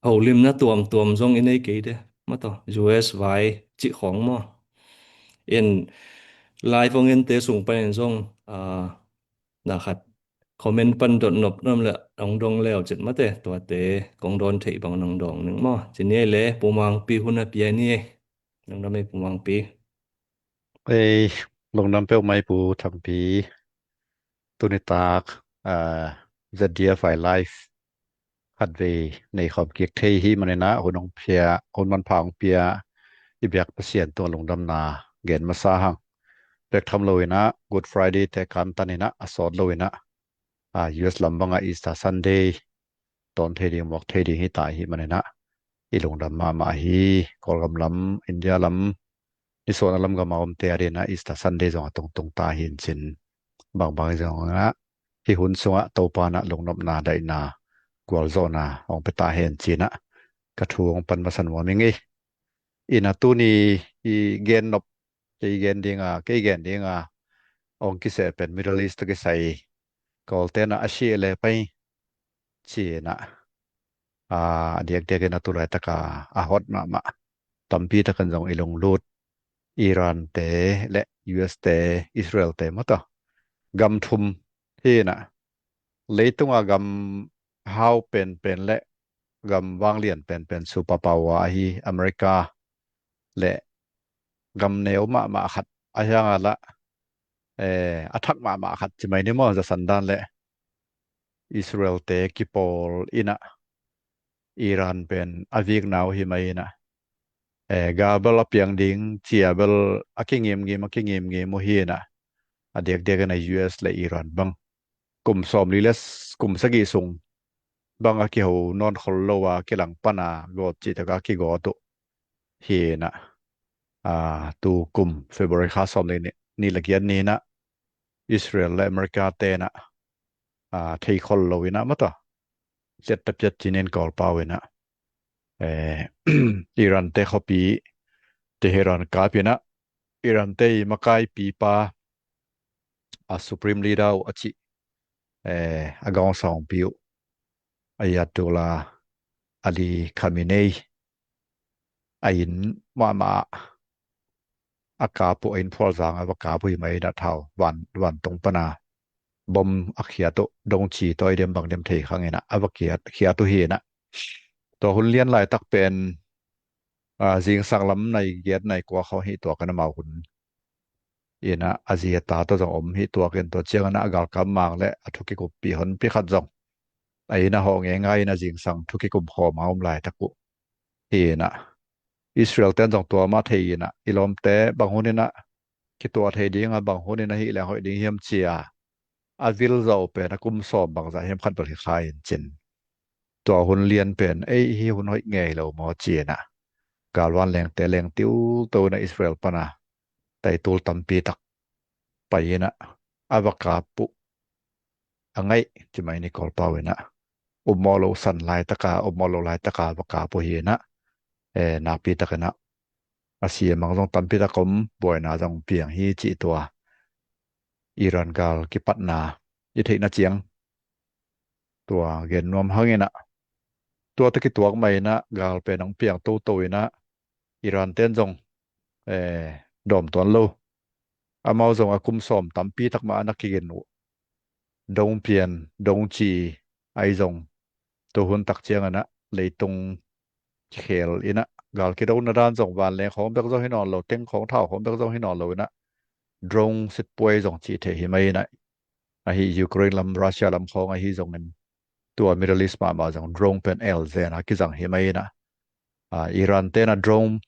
holimna tuamtuam zong i nei kei de mah tawh, U S vai cih khawng maw. En live hong ente sung panin zong, aa, na khat comment pan dot nop nuam le hong dong leu cin mate, tuate kong dawn theih bang nong dawng ning maw. Ci ni le Pu Mangpi hun a pia ni e. Nong dam ei Pu Mangpi. Ei, lungdam peuh mai Pu Thangpi. Tuni tak, aa, Z D F I Live khatvei nei khawm kik thei hi maninah hun hong pia, hun manpha hong pia i biak Pasian tungah lungdamna gen masa hang. Bek tham loinah Good Friday te kantan inah a sawt loinah, a, U S lam bangah Easter Sunday tawn thei ding, muak thei ding hi ta hi maninah i lungdam mahmah hi. Kawlgam lam, India lam, nisuahna lam gam a omte a dinah Easter Sunday zong a tungtung ta hi in cin, bangbang zongah hih hun sungah Topa nah lungnopna, daihna, gualzawhna hong pia ta hen cinah ka thu hong pan masa nuam ing ei. Inah tuni i gen nop, kei gen dinga, kei gen dinga hong kiseh pen Middle East tawh kisai, Kawltenah a sia le pai cinah, a, a diakdiakin a tulaitak a a hot mahmah, tampi takin zong i lunglut, Iran te le U S te, Israel te mawtaw, gam thum hinah, leitunga gam hau penpen le gam vanglian penpen superpower ahi America le gam neu mahmah khat, a hianga lah, eh, a thak mahmah khat ci mai ni maw, zasan dan le Israel te kipawl inah Iran pen a vikna uh hi mai inah, eh, gal bel a piang ding cia bel a kingimngim, a kingimngim uh hinah, a diakdiakin a U S le Iran bang kum sawmli le s-, kum sagih sung bang a kiho nawn khol lo a kilang pana gawt cih taka kigawt uh hinah, a, tu kum February kha sawmli ni, ni le giat ninah Israel le America tenah, a, thei khol lo inah mawtaw, liatta piat cinin Kawlpau inah, eh, Iran te khuapi Tehran kap inah, Iran te i makaipipa, a, Supreme Leader uh a cih, eh, a gangsawngpi uh Ayatollah Ali Khamenei a inn mahmah a kap uh, a inn phualzang a va kap uh hi mai inah, thau van, vantung pana bom a khiat uh, dongci tawh i dem bang dem thei khang inah a va khiat, khiat uh hinah. Tua hun lian laitak pen, a, zingsang lam nai giat nai kua khawng hi tuak in, amau hun inah a zi a ta tawh zong om hi tuak in, tua ciangin a galkap mang le a thu kikuppih honpi khat zong a inn a hawh ngeingai inah zingsang thu kikum khawm a om laitak uh hinah, Israel ten zong tua mah thei inah, i lawmte bang hun inah kituah thei dinga, bang hun inah hih leng hoih ding hiam cia a vil zawh pen a kum sawm bangzah hiam khat bel hi kha in cin, tua hun lian pen ei, hih hun hoih ngei lo maw cinah, galvan lengte leng tiuto inah Israel pana taitul tampi tak pai inah a va kap uh a ngaih ci mai ni Kawlpau inah. Upmawh lo san laitaka, upmawh lo laitaka va kap uh hinah, eh, nakpi takinah a siamang zong tampi tak om, buaina zong piang hi cih tua Iran gal kipatna i theihna ciang tua gen nuam hang inah, tua tawh kituak mah inah gal pen hong piang toto inah Iran ten zong, eh, dawm tuan lo. Amau zong a kum sawm tampi tak mah a na kigin uh dong pian, dong ci ahi zong, tu hun tak ciang inah leitung kikhel inah, gal kidona dan zong vanleng khawng bek zong hi nawn lo, teng khawng thau khawng bek zong hi nawn lo inah, drone sitpuai zong cih thei hi mai inah, ahi Ukraine lam, Russia lam khawng ahi zongin, tua Middle East mahmah zong drone pen elzen a kizang hi mai inah, a, Iran tenah drone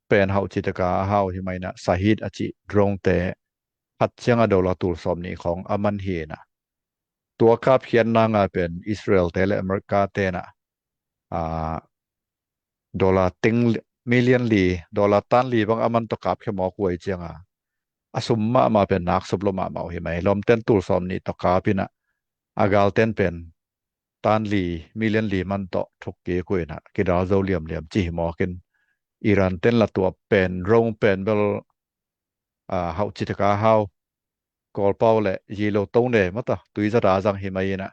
pen hauh cih taka a hau hi mai inah, Shahed a cih drone te khat cianga dollar tul sawm nih khawng a man hi inah, tua kapkhiatna ngai pen Israel te le America tenah, a, dollar teng li-, million li, dollar tan li bang a man tawh kapkhia mawk uh ahi cianga, a sum mahmah pen nak sup lo mahmah uh hi mai. Lawmten tul sawm nih tawh kap inah, a galten pen tan li, million li man tawh thuk kik uh inah, kidal zo liamliam ci hi mawk in, Iran ten la tua pen, drone pen bel, a, hauh cih taka hau, Kawlpau le yi lo to ne mawtaw, tuizat a zang hi mai inah,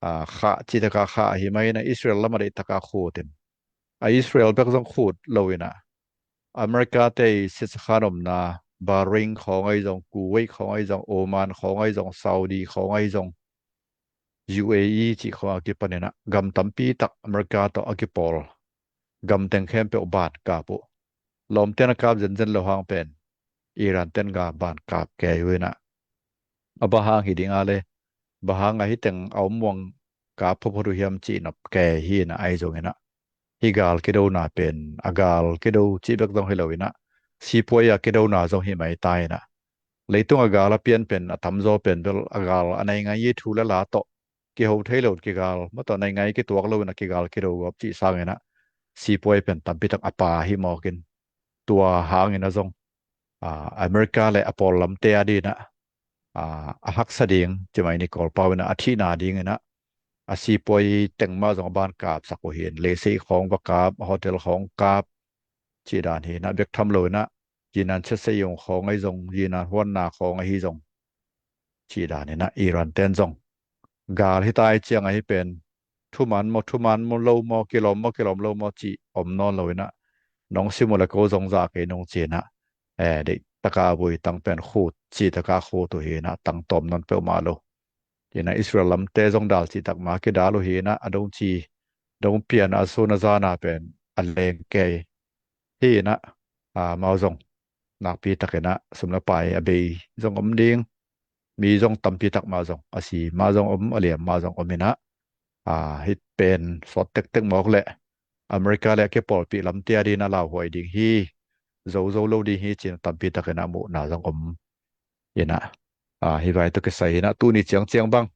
a, khah cih taka khah hi mai inah, Israel lam a deih taka khut in, a, Israel bek zong khut lo inah, America te i siatsakhan omna Bahrain khawng ahi zong, Kuwait khawng ahi zong, Oman khawng ahi zong, Saudi khawng ahi zong, U A E cih khawng a kipan inah gam tampi tak America tawh a kipawl gam teng khempeuh ban kap uh. Lawmten a kap zenzen lo hang pen Iran ten ga ban kap kei uh inah, a bang hang hi ding a le, Bang hang a hih teng a om muang kap photphot uh hiam cih nop kei hi in ah, ahi zongin ah hih gal kidona pen a gal kido cih bek zong hi lo in ah, sipuai a kidona zong hi mai ta in ah, leitung a gal a pian pen a tamzaw pen bel a gal a nei ngai hi thu le la tawh kiho thei lo kigal, mah tawh nei ngai kituak lo in ah kigal kido gawp cih sangin ah sipuai pen tampi tak a pha hi mawk in, tua hangin ah zong, aa, America le a pawl lamte a dingin ah, aa, a haksa ding, ci mai ni, Kawlpau in ah a thihna dingin ah a sipuai teng mah zong a ban kapsak uh hi in, leiseih khawng va kap, a hotel khawng kap, cih dan hi in ah, bek tham lo in ah zinan chiat seh ung khawng ahi zong, zinan huanna khawng ahi zong, cih dan in ah Iran ten zong gal hi ta ahih ciang ahi pen, thuman maw, thuman maw, lo maw, kilawm maw, kilawm lo maw cih om nawn lo in ah, nong sim uh le ko zong za kei nung ci in ah, eh, deih taka a vui, tang pen khut cih taka khut uh hi in ah, tang tawm nawn peuhmah lo. Ci in ah Israel lamte zong dal cih tak mah kidal uh hi in ah, a dong ci, dong pian a sun a zana pen a leng kei hi in ah, aa, amau zong nakpi tak in ah sum le pai a bei zong om ding, mi zong tampi tak mah zong a si mah zong om, a liam mah zong om in ah, aa, hih pen sawt tektek mawk leh America le a kipawlpih lamte a dingin ah lauhuai ding hi, zo zo lo ding hi ci in ah tampi tak in ah muhna zong om in ah, aa, hih vai tawh kisai in ah tuni ciangciang bang,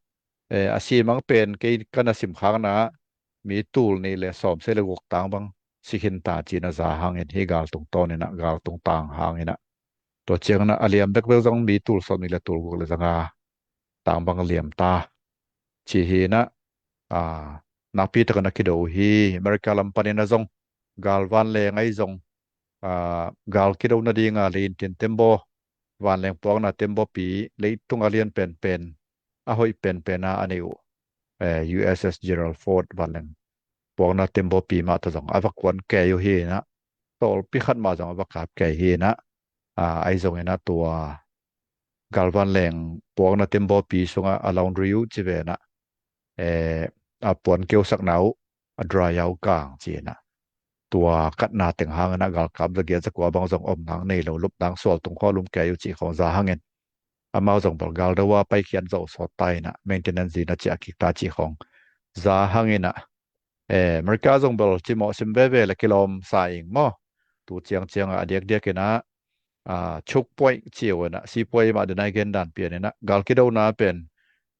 eh, a simang pen kei ka na sim khakna ah mi tul nih le sawmsagih le guk tang bang si khin ta ci in ah za hangin, hih gal tungtawn in ah, gal tungtang hangin ah, tua ciangin ah a liam bekbek zong mi tul sawmnih le tul guk le zanga tang bang liam ta, ci hi in ah, aa, nakpi tak in ah kido uh hi. America lam panin ah zong gal vanleng ahi zong, aa, gal kido nading a lei intin tembaw, vanleng puakna tembaw pi, leitung a lian penpen, a hoih penpen a a nei uh, eh, U S S Gerald Ford vanleng puakna tembaw pi mah tawh zong a va kuan kei uh hi in ah, tawlpi khat mah zong a va kap kei hi in ah, aa, ahi zongin ah tua gal vanleng puakna tembaw pi sungah a laundry uh ci ve in ah, eh, a puan keusakna uh, a dryer uh kang ci in ah, tua katna teng hangin ah galkap za giat za kua bang zong om nang nei lo, lupna sual tung khawh lum kei uh cih khawng za hangin, amau zong bel gal do a paikhiat zo sawt ta in ah, maintenance ding a ciah kik ta cih khawng za hangin ah, eh, America zong bel cimawh sim veve le kilawm sa ing maw. Tu ciangciang ah a diakdiak in ah, aa, choke point ci uh in ah, sipuai mah dena i gen dan pian in ah, gal kidona pen,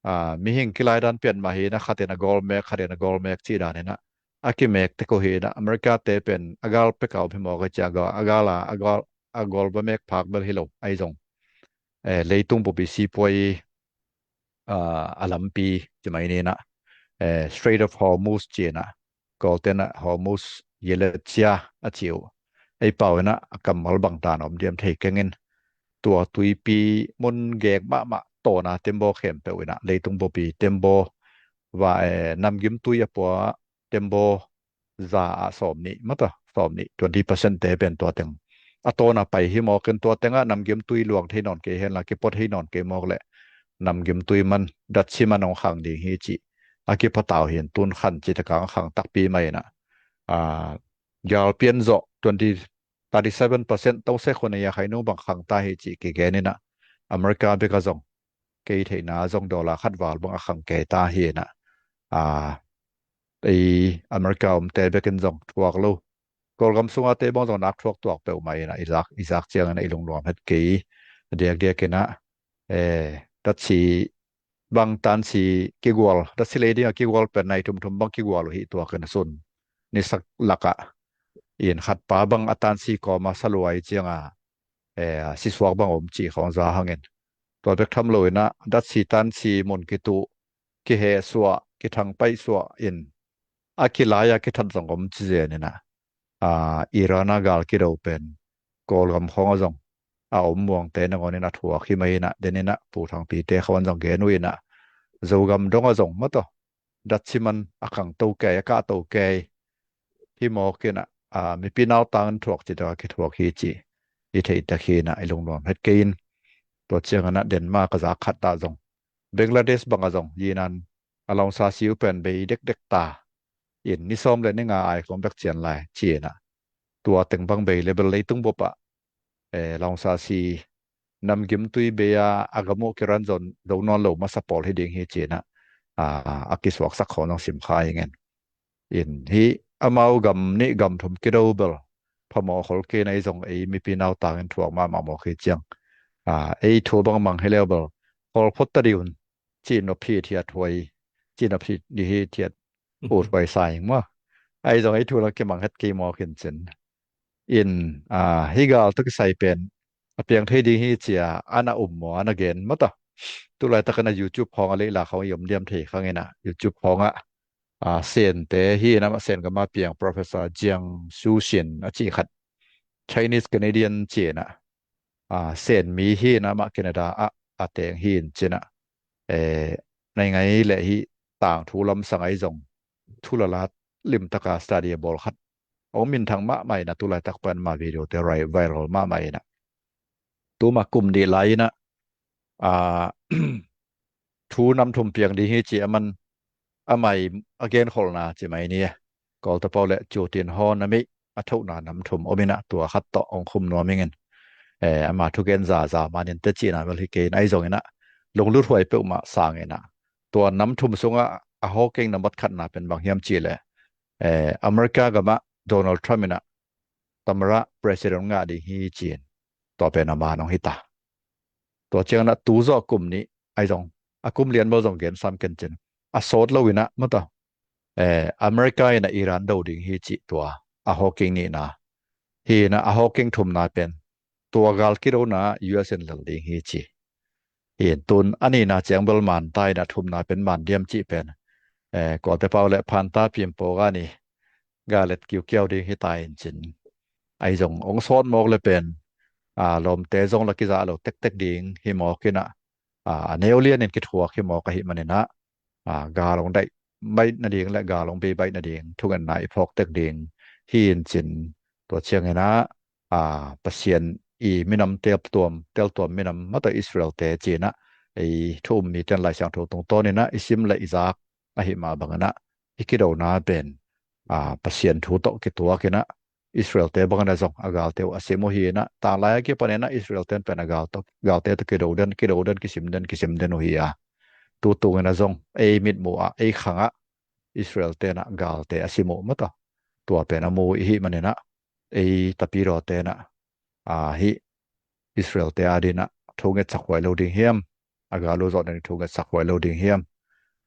aa, mihing kilai dan pian mah hi in ah, khat in a gawl mek, khat in a gawl mek cih dan in ah a kimek tek uh hi in ah, America te pen a gal pek a om hi mawk a, cia a gal a, a gal a, a gawl va mek phak bel hi lo ahi zong, eh, leitung bup i sipuai, aa, a lampi ci mai ni in ah, eh, Strait of Hormuz ci in ah, Kawlten ah Hormuz Yelet Chia a ci uh. Ei pau in ah a kammal bang dan om diam thei keng in, tua tuipi mun gek mahmah tawna tembaw khempeuh in ah, leitung bup i tembaw va, eh, namgim tui a pua tembaw za ah sawmnih, mata sawmnih, twenty percent te pen tua teng a tawna pai hi mawk in, tua tengah namgim tui luang thei nawn kei hen la, kipua thei nawn kei mawk leh namgim tui man, datsi man hong khang ding hi cih a kipatau hi in, tun khan cih takah hong khang takpi mah in ah, aa, gal pian zawh twenty, thirty seven percent, to se khun a ia khai nung bang khang ta hi cih kigen in ah, America bek a zong kei theihna zong dollar khat val bang a khang kei ta hi in ah, aa, ei America omte bek in zong thuak lo, Kawlgam sunga te bang zong nak thuak tuak peuhmah in ah, i zak, i zak ciangin ah i lungnuam het kei. A diakdiak in ah, eh, datsi bang tansi kigual, datsi lei ding a kigual pen nai thumthum bang kigual uh hi tuak in a sun. Nisak lak ah in khat pa bang a tansi kawm a sa luai ciang a, eh, a sisuak bang om cih khawng za hangin, tua bek tham lo in ah datsi tansi mun kituh, kihehsuah, kithangpaihsuah in a kilai a kithat zong om ci zen in ah, aa, Iran a gal kido pen Kawlgam khawng ah zong a om muangte nangawn in a thuak hi mah in ah, den in ah Pu Thangpi te khawng zong gen uh in ah, Zogam dong ah zong mataw datsi man a khang to kei, a kah to kei hi mawk in ah, aa, mipi nautang in thuak cih takah kithuak hi cih i theih tak hi in ah, i lungnuam het kei in. Tua ciangin ah Denmark a zak khat ah zong, Bangladesh bang ah zong zinan a laungsa si uh pen bei dekdek ta in, ni sawm le ni nga ai khawng bek cian lai ci in ah, tua teng bang bei le bel leitung bup ah, eh, laungsa si namgim tui bei a a gam uh kiran zo nawn lo masa pawl hi ding hi ci-in ah, a, a kisuaksak khawng zong sim kha ing in. In hih amau gam nih gam thum kido bel phamawh khol kei in, ei zong ei mipi nautang in thuak mahmah mawk hi ciang, a, ei thu bangmah hi leu bel khawl phot ta dih un, ci-in nop hi thiat huai, ci-in nop hi dih hi thiat ut huai sa ing maw. Ei zong ei thu la kimang het kei mawk in cin. In, a, hih gal tawh kisai pen a piang thei ding hi ci-a a na um maw, a na gen maw ta. Tulaitak in ah YouTube khawng ah leila khawng i om diam thei khang in ah, YouTube khawng ah, a, Sente hi in ah, Sen gam a piang Professor Jiang Shuxin a cih khat, Chinese Canadian ci in ah, a, Sen mi hi in ah, amah Canada ah a teng hi in cin ah, eh, nai ngai leh hih tangthu lamsang ah ei zong thu la lat limtak a study a bawl khat hong minthang mahmah in ah, tulaitak pen ama video te rai viral mahmah in ah, tuma kum nih lai in ah, a, thu nam thum piang ding hi ci a man, amah i a genkholhna ci mai ni. Kawlte pau leh Cu Tin Haw nam i a thohna nam thum om in ah, tua khat tawh hong khum nuam ing in. Eh, ama thugen zaza man in teh cihna bel hi kei in, ahi zongin ah lunglut huai peuhmah sang in ah, tua nam thum sungah a hawkeng nambat khatna pen bang hiam cih leh, eh, America gam ah Donald Trump in ah tamara president ngah ding hi ci-in, tua pen a man hong hi ta. Tua ciangin ah tu zawh kum nih, ahi zong a kum lian bel zong gen sam ken cin, a sawt lo in ah maw ta, eh, America in ah Iran do ding hi cih tua a hawkeng nihna hi in ah, a hawkeng thumna pen tua gal kidona U S in lel ding hi ci. Hi in tun a nihna ciang bel man ta in ah, thumna pen man diam cih pen, eh, kawlte pau leh Phanta Pimpawga ni gal et kiukiau ding hi ta in cin. Ahi zong hong sawt mawk leh pen, a, lawmte zong la kizah lo tektek ding hi mawk in ah, a, a neu lian in kithuak hi mawk ahih manin ah, a, gal hong daih baih nading leh gal hong bei baih nading thungetna i phawk tek ding hi in cin. Tua ciangin ah, a, Pasian i minam teltuam, teltuam minam maw ta, Israel te ci in ah, i thu um mite in Lai Siangtho tungtawn in ah i sim leh i zak ahih mah bangin ah, i kidona pen, a, Pasian thu tawh kituak in ah, Israel te bangin ah zong a galte uh a sim uh hi in ah, tanglai a kipan in ah Israel ten pen a gal tawh, galte tawh kido den, kido den, kisim den, kisim den uh hi a. Tu tung in ah zong ei mitmuh ah, ei khang ah Israel ten ah galte a sim uh maw ta, tua pen a mu i hih manin ah, ei tapidaw ten ah, a, hih Israel te ading ah thu ngetsak huai lo ding hiam, a gal uh zawh nading thu ngetsak huai lo ding hiam,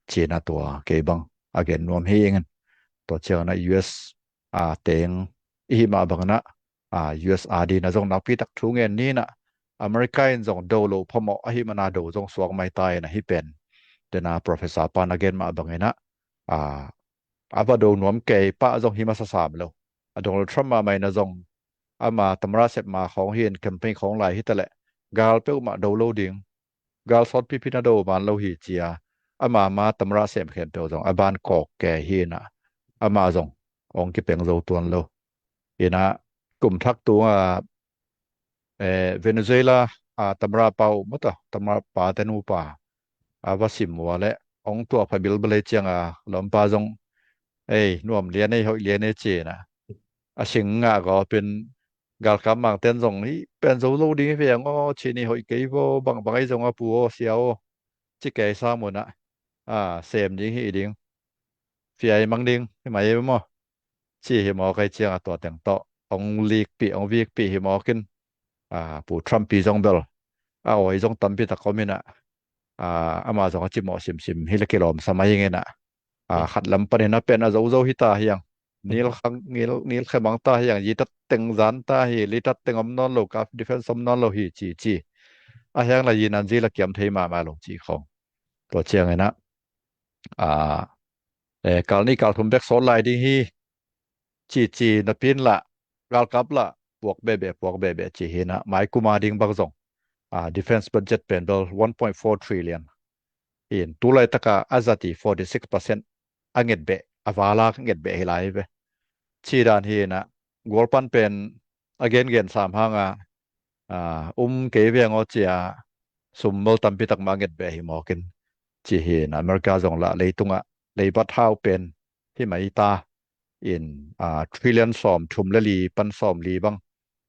ci in ah tua kei bang a gen nuam hi ing in. Tua ciangin ah U S, a, teng i hih mah bangin ah, a, U S ading ah zong nakpi tak thu ngen ni in ah, America in zong do loh phamawh ahih manin ah do zong suak mai ta in ah, hih pen den a Professor pan a gen mah bangin ah, a, a va do nuam kei pah zong hi masa sam lo. A Donald Trump mahmah in ah zong ama tamara sep ma khawng hi in, campaign khawng lai hi ta leh gal peuhmah do lo ding, gal sawt pipi in ah do man lo hi ci a, ama ma tamara sem khempeuh zong a ban kawk kei hi in ah, ama zong hong kipeng zo tuan lo. In ah kum thak tung a, eh, Venezuela, a, tamara pa uh maw ta, tamara pa te nupa a va sim uh a leh hong tuah pha bilbel hi ciang a, lawmpa zong, ei, nuam lian ei, hoih lian ei ci in ah, a sing ngah gawpin galkap mangten zong, hih pen zo lo ding hi veng aw, ci ni, hoih kei vaw, bangbang ei zong a pu aw, sia aw, ci kei sam un ah, a, sem ding hi ding, fiai mang ding hi mai ei maw, ci hi mawk ei ciang a, tua teng tawh hong likpih, hong vikpih hi mawk in, a, Pu Trump pi zong bel a awi zong tampi tak om in ah, a, ama zong a cimawh simsim hi leh kilawm sa mai ing in ah, a, khat lam panin a pen a zozo hi ta hi ang, nil khang, nil, nil khe mang ta hi ang, zi tat teng zan ta hi, li tat teng om nawn lo, kaf defense om nawn lo hi ci ci. A hiang la zi nan zi la kiam thei mahmah lo ci khawng. Tua ciangin ah, a, eh, kal nih kal thum bek sawt lai ding hi ci ci napi in lah, galkap lah puak behbeh, puak behbeh ci hi in ah, mai kum ading bang zong, a, defense budget pen bel one point four trillion in, tulaitak a a zat i forty six percent a nget beh, a val a nget beh hi lai ve. Ci dan hi in ah, gualpan pen a gengen sam hang a, a, um kei veng aw ci a, sum bel tampi tak mah a nget beh hi mawk in, ci hi in ah, America zong lah leitungah leibat hau pen hi mai ta in, a, trillion sawm thum leh li pan sawm li bang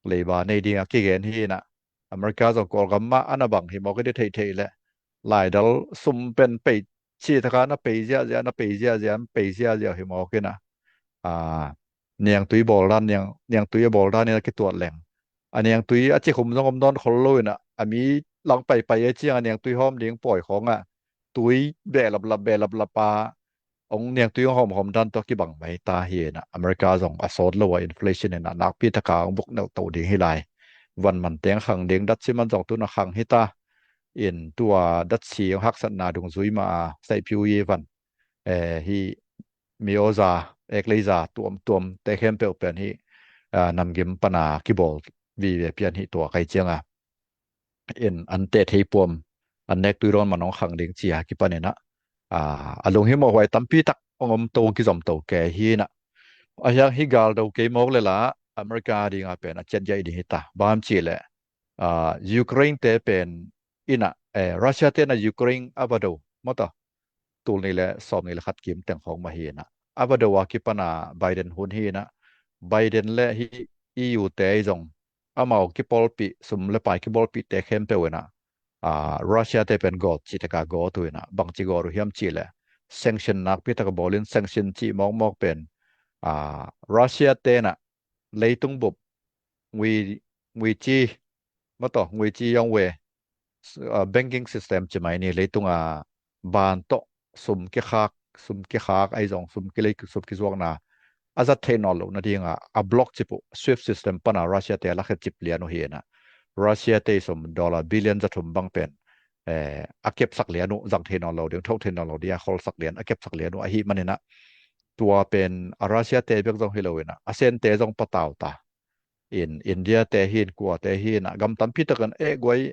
leiba nei ding a kigen hi in ah, America zong Kawlgam mah a na bang hi mawk i dih theihtheih leh laidal sum pen pei ci taka na pei ziahziah, na pei ziahziah, na pei ziahziah hi mawk in a, niangtui bawl dan, niang, niangtui a bawl dan in a kituat leng a niangtui a cikhum zong om nawn khol lo in a, a mi lang paipai a ciang a niangtui hawm ding pawi khawng ah tui behlaplap behlaplap a ong niangtui ong hawmhawm dan tawh kibang mai ta hi in a, America zong a sawt lo a inflation in a nakpi taka ong buk neuh to ding hi lai. Van man teng khang ding datsi man zong tun a khang hi ta in, tua datsi ong haksatna dungzui mah a saiphiu i van, eh, hi mi awza, ekleiza tuamtuam te khempeuh pen hi, ah, namgim pana kibawl vive pian hi tua kai cianga in an teh thei puam, an nek tui dawn man ong khang ding cia kipan in a, ah, a lunghimawh huai tampi tak ong om to, ong kizom to kei hi in a, a hiang hi gal do kei mawk le la America dinga pen a ciat giai ding hi ta. Bang hiam cih leh, ah, Ukraine te pen in a, eh, Russia te in a Ukraine a va do maw ta, tul nih le sawm nih le khat kim teng khawng mah hi in a, a va do a kipan a Biden hun hi in a, Biden le hi E U te i zong amau kipawlpih, sum le pai kipawlpih te khempeuh in a, ah, Russia te pen gawt ci taka gawt uh in a, bangci gawt uh hiam cih leh sanction nakpi taka bawl in, sanction cih mawkmawk pen, ah, Russia te in a leitung bup ngui, ngui ci maw ta, ngui ci yong we, s-, ah, banking system ci mai ni, leitung a ban tawh sum kikhak, sum kikhak ahi zong, sum kilei, sum kizuakna a zat thei nawn loh nading a, a block cip uh, SWIFT system pan a Russia te a lakhia cip lian uh hi in a, Russia te i sum dollar billion za thum bang pen, eh, a kepsak lian uh, zang thei nawn lo ding, thoh thei nawn lo ding a kholsak lian, a kepsak lian uh ahi man in a, tua pen a Russia te bek zong hi lo in a, a Sen te zong patau ta in, India te hi in, kua te hi in a, gam tampi tak in, eh, guai,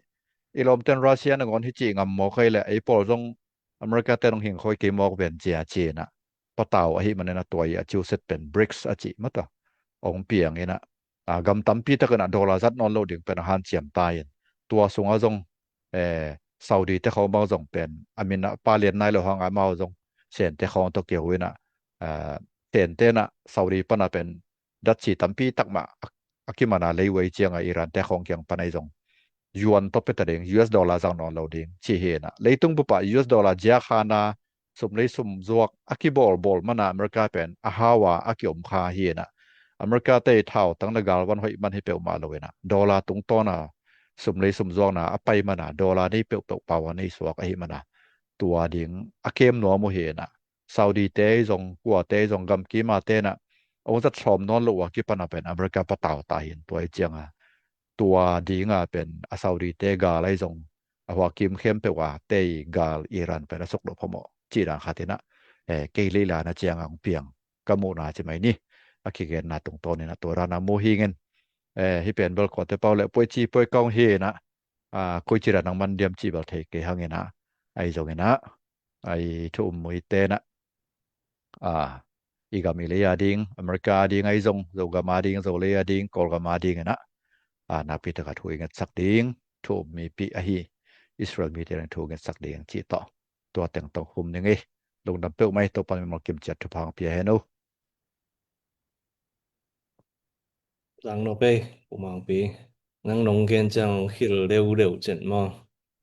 i lawmten Russia nangawn hi ci ngam mawk hi leh ei pawl zong America te nong hing khoi kei mawk ven cia ci in a, patau ahi man in a, tua i a ciuset pen BRICS a ci maw ta ong piang in a, ah, gam tampi tak in a dollar zat nawn lo ding pen a hanciam ta in, tua sung a zong, eh, Saudi te khawng bang zong pen a min a pa lian nai lo hang a, amau zong Sen te khawng tawh kiho in a, ah, Sen te in a Saudi pan a pen datsi tampi tak mah a, a kiman a lei uh ahi ciang a, Iran te khawng kiang pan ahi zong yuan tawh pia ta ding, U S dollar zang nawn lo ding ci hi in a, leitung bup ah U S dollar ziak kha na, sum lei sum zuak a kibawlbawl man a America pen a hau a a kiom kha hi in a, America te i thautang na galvan hoih man hi peuhmah lo in a, dollar tungtawn a sum lei sum zuakna a pai man a, dollar nei peuhpeuh pau a nei suak ahi man a, tua ding a kem nuam uh hi in a, Saudi te i zong, kua te i zong, gam kim a te in a ong zat sawm nawn lo uh a kipan a pen America patau ta hi in, tua i ciang a, tua ding a pen a Saudi te gal ahi zong, a hua kim khempeuh a te i gal Iran pen a suk lo phamawh ci dan khat in a, eh, kei lei la na ciang a ong piang ka muhna ci mai ni. A kigenna tungtawn in a tua dan a mu hi ing in, eh, hi pen bel kawte pau le puai ci puai kaung hi in a, ah, koi ci dan nang man diam ci bel thei kei hang in a, ahi zong in a, ah, i thu um mui te in a, ah, i gam i lei a ding, America a ding ahi zong, Zogam a ding, Zolei a ding, Kawlgam a ding in a, ah, nakpi tak a thu i ngetsak ding, thu um mipi ahi Israel mite in thu ngetsak ding ci tawh tua teng tawh khum ning ei. Lungdam peuhmah ei, Topa'n mimal kim ciat thupha hong pia hen uh. Zang nop ei, Pu Mangpi. Nang nong gen ciang khil deuhdeuh cin maw.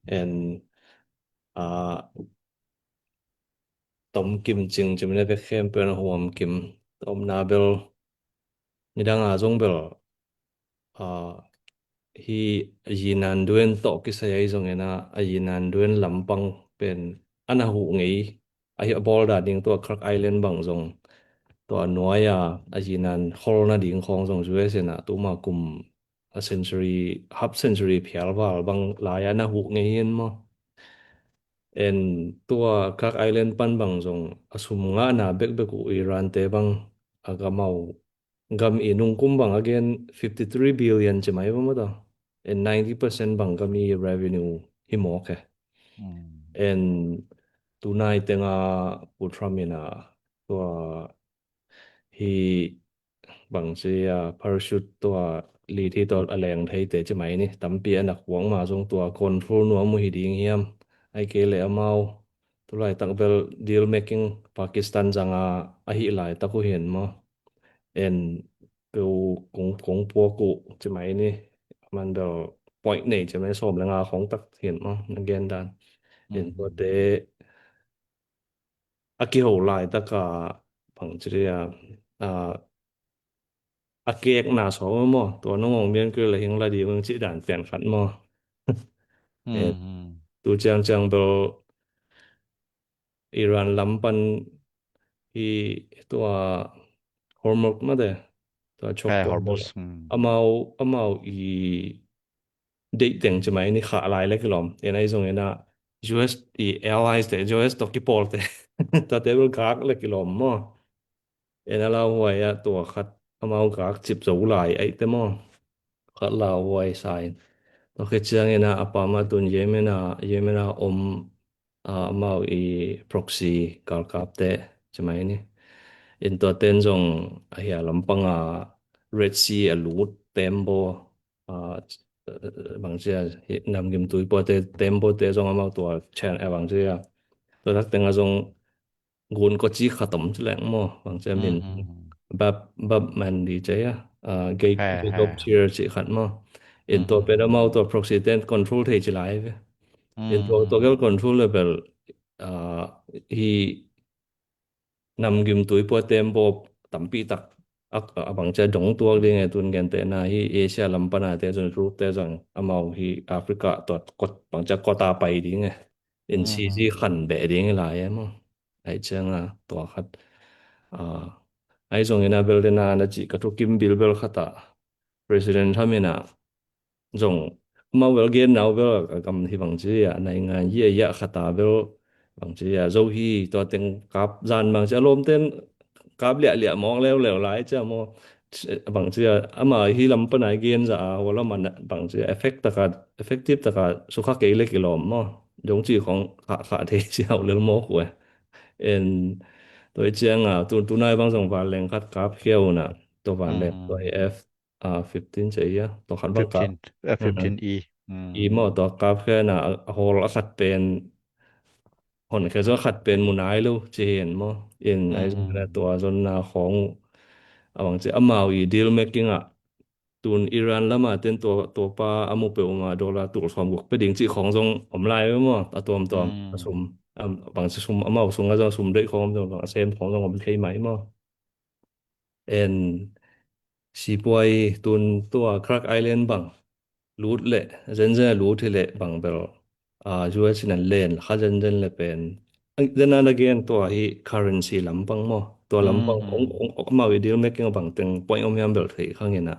En, ah, tom kim cing cim ne bek khempeuh a huam kim. Tomna bel nidang a zong bel, ah, hi a yinan duen tawh kisai ahi zong in a, a yinan duen lampang pen a na huh ngei ahi a bawl dan ding, tua Clark Island bang zong tua nuai a a yinan khol nading khawng zong U S in a tuma kum a century, half century phial val bang lai a na huh ngei hi in maw. En tua Clark Island pan bang zong a sum ngahna bekbek uh Iran te bang a gam au, gam i nungkum bang a gen fifty three billion ci mai va maw ta. En ninety percent bang gam i revenue hi mawk e. Mm. En tunai tenga Pu Trump in a tua hi bang ci a parachute tua li thi tawh a leng thei te ci mai ni. Tampi a na khuang ma zong tua control nuam uh hi ding hiam. Ai kei le amau tulaitak bel deal making Pakistan zanga ahi laitak uh hi in maw. En peuh kong, kong puak uh ci mai ni. Man bel point nei ci mai, sawm le nga khawng tak hi in maw, na gen dan. In tuate a kiho laitaka bangci dia, a, a kekna sawm maw, tua nong ong mian kei le hing la ding cih dan pian khat maw. Tu ciangciang bel Iran lam pan hi tua Hormuz mate, tua chok tua bel amau, amau i deih teng ci mai ni, khah lai le kilawm. En ahi zongin a U S i allies te, U S tawh kipawl te, tuate bel gak le kilawm maw. En a lauhuai ah tua khat amau gak cip zo lai aih te maw. Khat lauhuai sa in. Tua khit ciangin a, a pam a tun Yemen a, Yemen a om, a, amau i proxy galkap te ci mai ni. In tuaten zong a hia lampang a Red Sea a lut tembaw, a, bangci a, hi, namgim tuipaw te, tembaw te zong amau tua chan a bangci a. Tua tak teng a zong gun ko ci khat om ci leng maw, bangci a min Bab, Bab Mandi ci a, a, Gate, Gate of Tears ci khat maw. In tua pen amau tua proxy ten control thei ci lai ve. In tua, tua gel control le bel, a, hi namgim tuipaw tembaw tampi tak a, a bangci a dong tuak ding e, tun gentehna hi Asia lam pana te zong, Europe te zong amau hi Africa tua kot, bangci a kota pai ding e. In sisi khan beh ding hi lai e maw. Aih ciang a tua khat, a, ahi zongin a bel dena na cih ka thukim bilbel khat a President Trump in a zong amau bel gen nau bel a gam hi bangci a, naingan hi a, hi a khat a bel bangci a zo hi, tua teng kap zan bangci a lawmten kap liahliah mawk leuleu lai ci a maw. Bangci a ama hi lam pana gen za a, hua lam a bangci a effect taka, effective taka sukha kei le kilawm maw. Dong ci khong khah, khah thei ci hau lel mawk uh e. En tua hi ciang a, tu, tunai bang zong vanleng khat kap khia uh na, tua vanleng tua hi F, a, fifteen ci a, tua khat bang kap. Fifteen, a, fifteen E. I maw, tua kap khia na, a, a hawl a khat pen, hon khia zaw a khat pen mu nai lo ci hi in maw. In ahi zongin a tua zonna khawng uh, a bangci amau i deal making ah, tun Iran lama ten tua, tua pa a mu peuhmah dollar tul sawm guk pe ding cih khawng zong om lai ve maw, a tuamtuam a sum, a bangci sum, amau sung a zong sum deih khawng om zong, a sem khawng zong om thei mai maw. En sipuai tun tua Krak Island bang lut leh, zenzen a lut hi leh bang bel, a, U S in a len kha zenzen le pen, zen a na gen tua hi currency lampang maw, tua lampang ong, ong, ong, amau i deal making a bang teng point om hiam bel thei khang in a.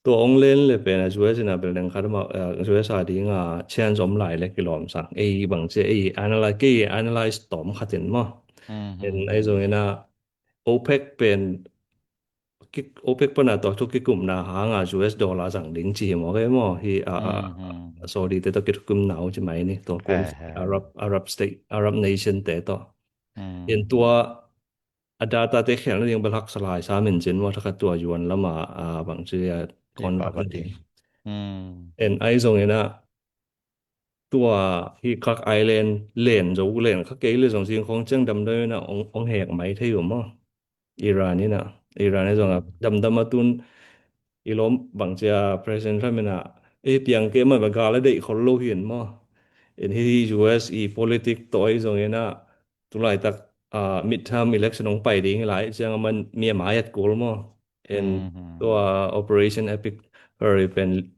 Tua ong len le pen a U S in a bel deng khat amau, a, U S a ding a chance om lai le kilawm sang. Ei bang ci, ei analyze, kei analyze tawm khat in maw. En ahi zongin a OPEC pen ki, OPEC pana tua thu kikumna hanga U S dollar zang ding ci hi maw, kei maw hi a, a, a Saudi te tua kithukim nau ci mai ni, tua kum Arab, Arab state, Arab nation te tua. In tua a data te khelna ding bel haksa lai sa min cin maw, thakhat tua yuan lama, a, bang ci a convert ding. En ahi zongin a tua hi Krak Island len zo, len kha kei le zong zing khong ciang damdam in a ong, ong hek mai thei uh maw. Iran in a, Iran in zong a damdam a tun i lawm bang ci a President Trump in a, e piang kei mah ba gal a deih khol lo hi in maw. In hi U S i politic tawh ahi zongin a tulaitak, a, midterm election ong pai ding hi lai ciang a man mi a mai at kul maw. In tua Operation Epic Fury pen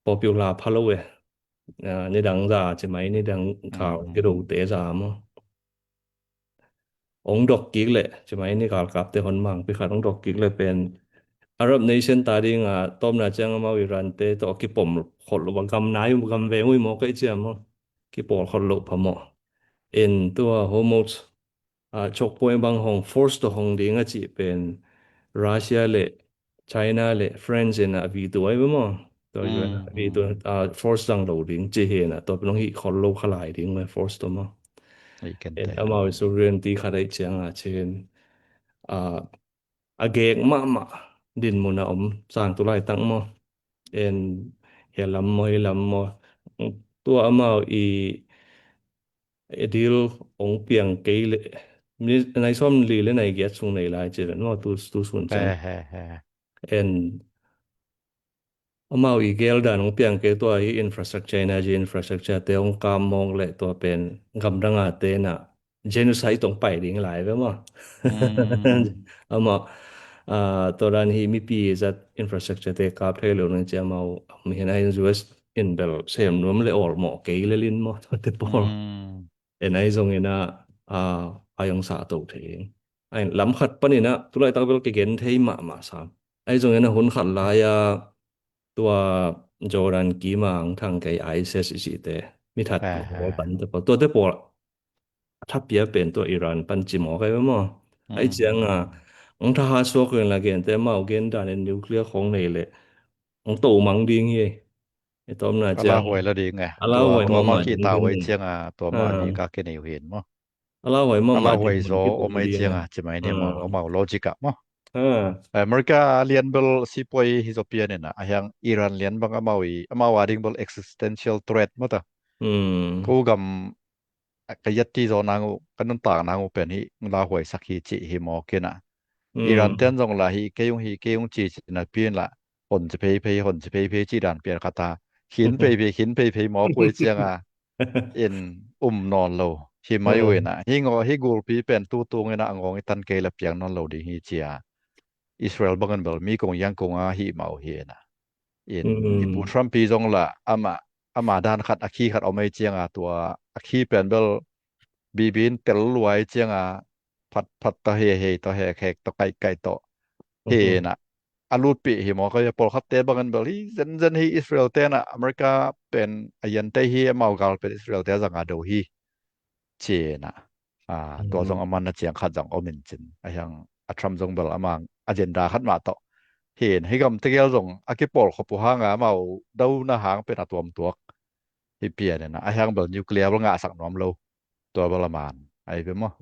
popular pha lo e. A, nidang za ci mai, nidang khau kido te za maw. Ong dok kik leh ci mai ni, galkap te hon mangpi khat ong dok kik leh pen Arab nation ta ding a tawmna ciang amau Iran te tawh kipom khol lo, gam nai, gam veng uh hi maw kei ci a maw. Kipawl khol lo pha maw. In tua Hormuz, a, choke point bang hong force tawh hong ding a cih pen Russia le China le France in a veto ahi ve maw. Tua U N a veto, a, force zang lo ding ci hi in a, tua pen hong hih khol lo kha lai ding ve force tawh maw. Amau i sovereignty khat ahi ciang a cin, a, a gek mahmah dinmun a om sang tu laitak maw. En hia lam maw, hi lam maw. Tua amau i a deal ong piang kei leh, nai sawm li le nai giat sung nei lai ci ven maw, tu, tu sun ciang. En amau i gel dan hong piang kei, tua hi infrastructure, energy infrastructure te hong kam mawk leh tua pen gamdang a te na genocide tong pai ding lai ve maw. Amau, ah, tua dan hi mipi zat infrastructure te kap thei lo nang ci amau, mi hen a in U S in bel sem nuam le awlmawh kei lelin maw, tua te pawl. En ai zong ina, ah, ai hong sa to thei. Ai lam khat pan ina tulai tak bel ke gen thei mahmah sam. Ai zong ina hun khat lai a tua Jordan kima ang thang kei ISIS i si te, mi that pawl pan te pawl, tua te pawl a thapia pen tua Iran pan ci maw kai maw. Ai ciang a ang thaha suak len la gen te mau gen dan in nuclear khong nei le ang to mang ding hi. I tom na ciang ala huai la ding eh. Ala huai tua ma ma ki ta wai ciang a tua ma ni ka ke nei hin maw. Ala huai ma ma ala huai zo om ai ciang a ci mai ni maw, amau logic a maw. America lian bel sipuai hi zo pian ina, a hiang Iran lian bang amau i, amau a ding bel existential threat maw ta. Ko gam ka yat ti zo nang uh, ka nuntak nang uh pen hi la huai sak hi ci hi maw kina. Iran ten zong la hi kei ung hi kei ung ci ci na pian la hon ci phei phei, hon ci phei phei ci dan pian khat a khin phei phei, khin phei phei maw puai ciang a in um nawn lo hi mai uh ina. Hi ngaw hi gulpi pen tu tung ina a ngawng i tan kei la piang nawn lo ding hi cia. Israel bangin bel mi kong yang kong a hi mau hi ina. In i pu Trump pi zong la ama, ama dan khat a khi khat om ai ciang a tua a khi pen bel bibin tel luai ciang a phat phat ta he he ta he he ta kai kai ta he na a lut pi hi maw. Ka ya pawl khat te bangin bel hi zen zen hi Israel te na America pen a yan te hi amau gal pen Israel te zang a do hi ci na. Tua zong a man a ciang khat zong om in cin a hiang a Trump zong bel amang agenda khat mah tawh hin hi gam tegel zong a kipawl khop uh hang a amau do na hang pen a tuam tuak hi pian ina a hiang bel nuclear bel ngahsak nuam lo. Tua bel a man ai ve maw.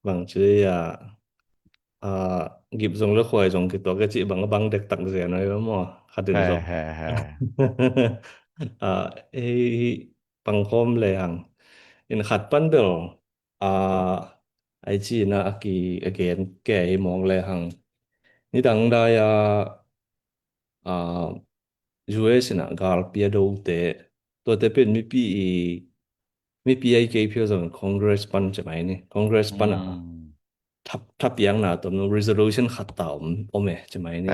Bang ci a, a gip zong le khuai zong kituak ka cih bang a bang dektak zen ai ve maw. Khat in zong ei pangkhawm le hang in khat pan bel a ai ci na a ki a gen ke hi mawng le hang. Nidang dai a a U S ina galpi a do te tuate pen mipi i mipi ai kei phial zong Congress pan ci mai ni, Congress pan a thapiakna tom resolution khat ta om om e ci mai ni.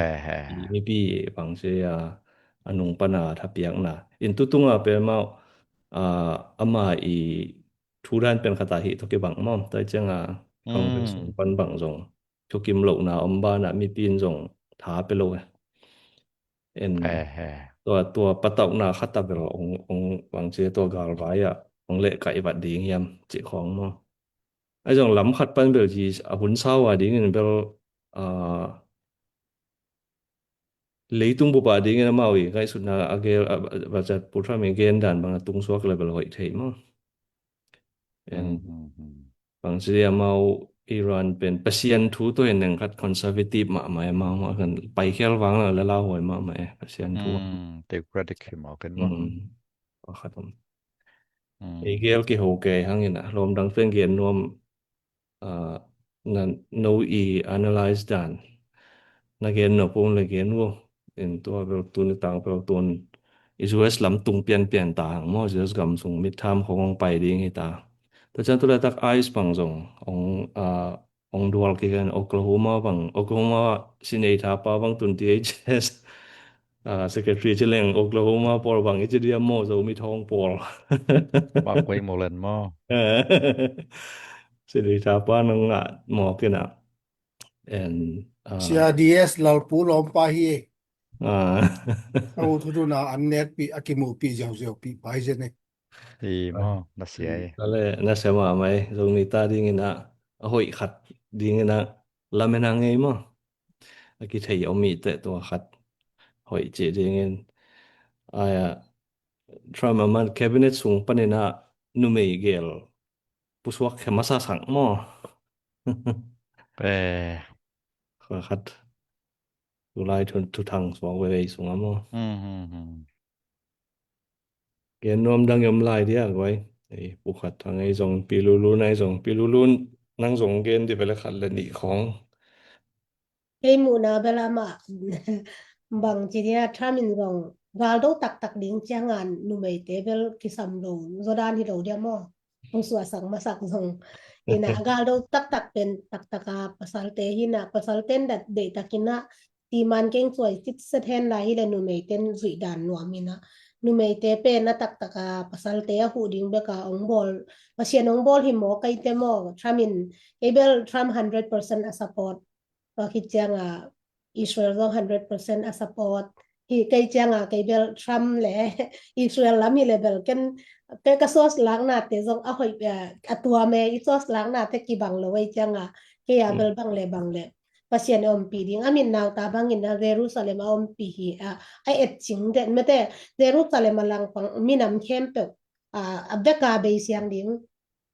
Mipi bang ci a a nung pan a thapiakna in tutunga pe mau a ama i thu dan pen khat a hi to kibang mawm tai ciang a Congress pan bang zong thukim lohna om ban a mipi in zong tha pe lo e. En tua tua patauhna khat a bel ong ong bang ci tua galvai a ong leh kaih vat ding hiam cih khawng maw. Ai zong lam khat pan bel ci a hun sau a dingin bel a leitung bup a dingin amau i ngaihsutna a gel a, a, a, a, Pu Trump i gen dan bang a tungsuak le bel hoih thei maw. En bang ci amau Iran pen Pasian thu tawh in neng khat conservative mahmah amau mah kan paikhial vang la la lauhuai mahmah e Pasian thu. Theocratic hi mau kan maw. Pakhat om. Ei gel kiho kei hangin a lawm dang pen gen nuam na no i analyze dan na gen nop um le gen uh in tua bel tun i tang bel tun i U S lam tung pianpian ta hang maw, U S gam sung midterm khong hong pai ding hi ta. Tua ciang tu laitak ICE bang zong hong hong dual kik in Oklahoma bang, Oklahoma sinei thapa bang tun T H S secretary ci leng Oklahoma pawl bang i ci dia maw, Zomi thawng pawl. Markwayne Mullin maw? Sinei thapa nang ngah maw kina. And C R D S lalpu lawmpa hi e. A u thutuna an nekpi a kimuhpi ziauziaupi pai zen e. Hi maw, na sia e. Tale na sia mahmah e, Zomi ta dingin a hoih khat dingin a lamen a ngei maw. A kithei om i teh tua khat hoih cih dingin. Aya Trump a man cabinet sung panin a numei gel pusuak khe masa sang maw. Khat tulai thuthang suak veve sung a maw. Gen nuam dang i om lai dia guai. Ei pukhat thang ei zong pilulun ei zong pilulun nang zong gen di vele khat le nih khong. Kei muhna bel amah bang ci dia, Trump in zong galdo taktak ding cianga numeite bel kisam lo zaw dan hi lo dia maw? Hong suahsak masak zong. Ina galdo taktak pen taktaka pasalte hi na, pasalten dat deihtakin a timan keng cuai sitset hen lai hi le numeiten zuih dan nuam ina. Numeite pen a taktaka pasalte a huh ding beka ong bawl, Pasian ong bawl hi maw, keite maw, Trump in, kei bel Trump hundred percent a support. Tua khit cianga Israel zong hundred percent a support. Hi kei cianga kei bel Trump le Israel lam hi le bel ken, kei ka source laknate zong a hoih, eh, a tuam e, i source laknate kibang lo ei cianga kei a bel bang le bang le Pasian a ompih ding. A min nauta bangin a Jerusalem a ompih hi a, a et cing den mate. Jerusalem a langpang minam khempeuh a, a beka bei siang ding.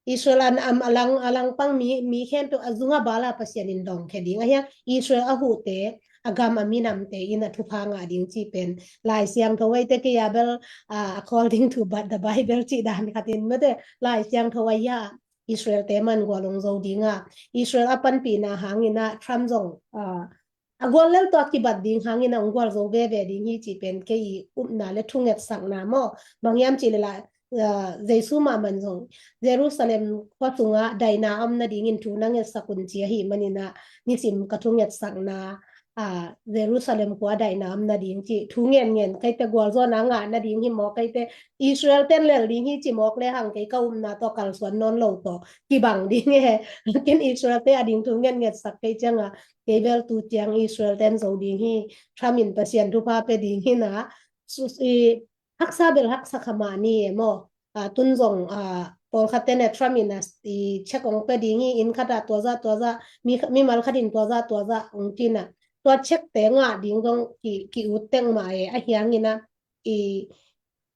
Israel an am a lang, a langpang mi, mi khempeuh a zunga bala Pasian in dawngkhia ding. A hiang Israel a huhte, a gam a minamte in a thupha ngah ding ci pen Lai Siangtho eite kei a bel, ah, according to but the Bible ci dan khatin mate Lai Siangtho a hia Israel te man gual ong zo dinga. Israel a panpihna hangina Trump zong, ah, a gual lel tua kibat ding hangin a ong gual zo veve ding hi ci pen kei i upna le thungetsakna maw? Bang hiam ci le la, ah, Jesu mahman zong Jerusalem khua sunga daina om nadingin thu na ngetsak un ci ahi manina nisim ka thungetsakna, ah, Jerusalem khua daina om nading ci thu ngen ngen keite gualzawhna ngah nading hi maw, keite Israel ten lel ding hi ci mawk le hang kei ka upna tawh kalsuan nawn lo tawh kibang ding e. Ken Israel te a ding thu ngen ngetsak kei cianga kei bel tu ciang Israel ten zo ding hi, Trump in Pasian thupha pe ding hi na. Sus i haksa bel haksa kha mah ni e maw? Ah, tun zong, ah, pawlkhat ten e Trump in a i check ong pe ding hi, inn khat ah tua zah tua zah, mi, mimal khat in tua zah tua zah ong ci na. Tua check te ngah ding zong ki, ki ut teng mah e, a hiangin a i,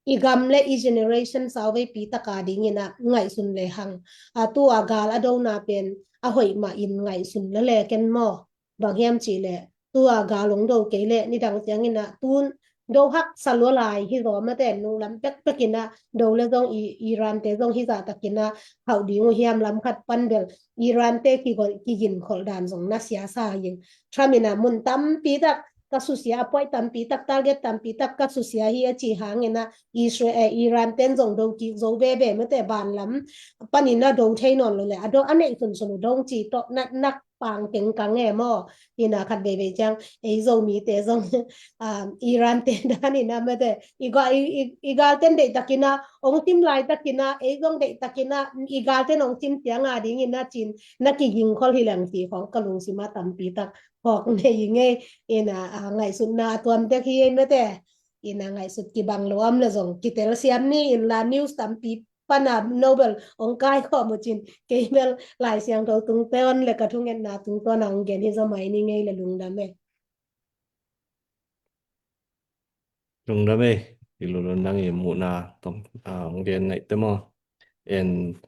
i gam le i generation sauveipi taka dingin a ngaihsun le hang. A tua gal a dona pen a hoih mah in ngaihsun le le ken maw? Bang hiam ci le tua gal ong do kei le nidang ciangin a tun do haksa lua lai hi zaw mate nunglam pekpekin a do le zong i, Iran te zong hi zahtakin a hauh ding uh hiam lam khat pan bel Iran te kigol, kigin kholh dan zong na siasa ing. Trump in a mun tampi tak ka susia, a puai tampi tak, target tampi tak ka susia hi a ci hangin a Israel, eh, Iran ten zong do kik zo veve mate banlam panin a do thei nawn lo le a do a neih sunsun uh dong ci tawh na, nak pang kengkang e maw? Ina khat veivei ciang ei Zomite zong, ah, Iran te dan ina mate i ga, i, i, i galten deihtakin a ong tim laitakin a ei zong deihtakin a i galten ong tim cianga dingin a cin na kiging khol hi leng ci khong ka lungsim a tampi tak hawk nei ngei. Ina, ah, ngaihsutna a tuam tek hi ei mate. Ina ngaihsut kibang lo am le zong kitel siam ni in la news tampi pana nobel ong kai khawm uh cin kei bel Lai Siangtho tungtawn le ka thungetna tungtawn a ong gen hi zaw mai ni ngei le lungdam e. Lungdam e, i lulun nang i muhna tong, ah, ong gen naih te maw? En,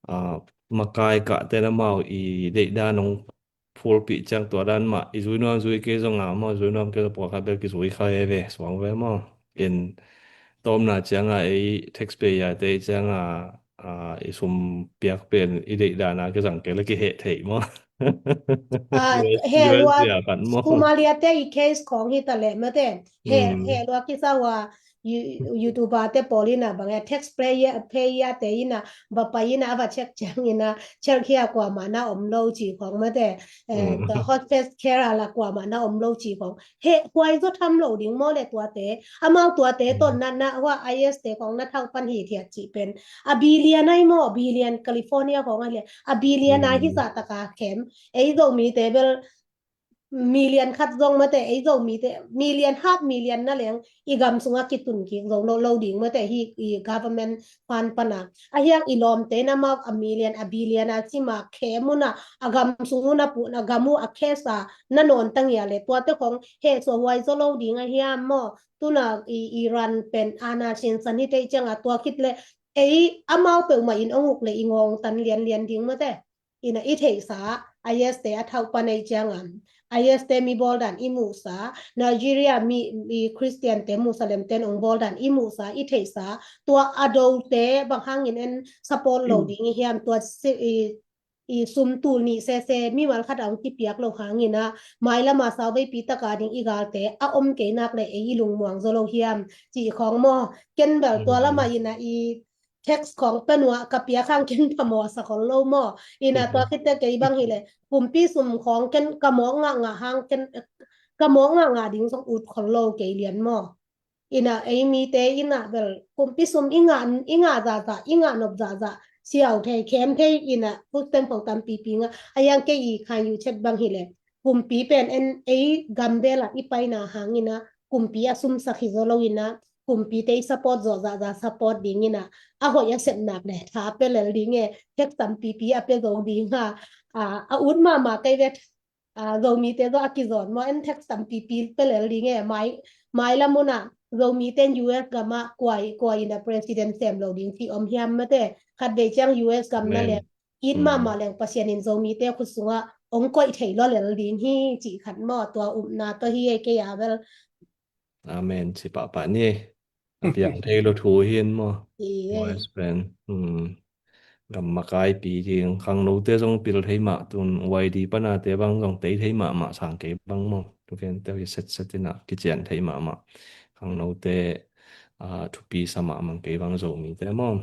ah, makai kah te na mau i deihdan ong phulpih ciang tua dan mah i zui nuam zui kei zong a maw, zui nuam kei zong pawlkhat bel kizui kha e ve suang ve maw? In tawmna cianga ei taxpayer te cianga, ah, i sum piak pen i deih dana kizang kei le kiheh thei maw? Ah, heh lua, Somalia te i case khong hi ta le mate. Heh, heh lua kisa ua YouTuber te pawl ina bang e taxpayer, payer te ina va pai ina a va check ciang ina check hia kuamah na om lo ci khong mate. Eh, the hostage care a la kuamah na om lo ci khong. He, huai zaw tham lo ding maw le tuate. Amau tuate ton na, na, hua I S te khong na thau pan hi thiat ci pen. A billion ai maw, billion California khong ai le. A billion ai hi zah taka khem. Ei Zomite bel million khat zong mate, ei Zomite, million, half million na leng, i gam sunga kitun kik zo lo, lo ding mate, hi i government fund pana. A hiang i lawmte na mau a million, a billion a cima khem una, a gam sung una puna gam uh a case a na nawn tangia le, tuate khong heh suah huai zaw lo ding a hiam maw? Tuna i Iran pen ana sinsan hi tei cianga tua khit le, ei amau peuhmah in ong uk le i ngawng tan lianlian ding mate. Ina i theihsa, I S te a thauh pan ei ciangam. I S te mi bawldan i muhsa, Nigeria mi, mi Christian te Muslim ten ong bawldan i muhsa, i theihsa, tua a dote bang hangin en support lo ding i hiam, tua si, i, i sum tul nih sese mimal khat a hong kipiak lo hangin ah, mailam a sauveipi taka ding i galte a om kei nak le ei i lungmuang zaw lo hiam cih khawng maw? Ken bel tua lamah in ah i text khawng pia nuah ka piak hang ken phamawh sa khol lo maw? In ah tua khit teh kei bang hileh kumpi sum khawng ken ka mawk ngahngah hang ken ka mawk ngahngah ding zong ut khol lo kei lian maw? In ah ei mite in ah bel kumpi sum i ngah, i ngah zahzah, i ngah nop zahzah, siau thei, khem thei in ah food stamp khawng tampipi ngah. A hiang kei i khan yu chet bang hileh kumpi pen en ei gam bel ah i paina hangin ah kumpi a sumsak hi zaw lo in ah kumpite i support zawh zahzah support ding in ah a hoih a sep nak le tha pia lel ding e, text tampipi a pia zo ding ha. A, a ut mahmah kei ve. A, Zomite zaw a kizawn maw, en text tampipi pia lel ding e, mai, mailam un ah Zomite in U S gam ah kua, kua in ah president sem lo ding cih om hiam mate, khat vei ciang U S gam na leng it mahmah leng Pasian in Zomite khut sungah hong koih thei lua lel ding hi cih khat maw, tua upna tawh hi e kei a bel. Amen ci pahpah ni. A piang thei lo thu hi in maw? U S pen gam makaipi ding, khangnote zong pil thei mah, tun Y D panate bang zong tei thei mahmah sang kei bang maw? Thugen teuh hi setset in ah kician thei mahmah. Khangnote thupi sa mahmah kei bang Zomite maw?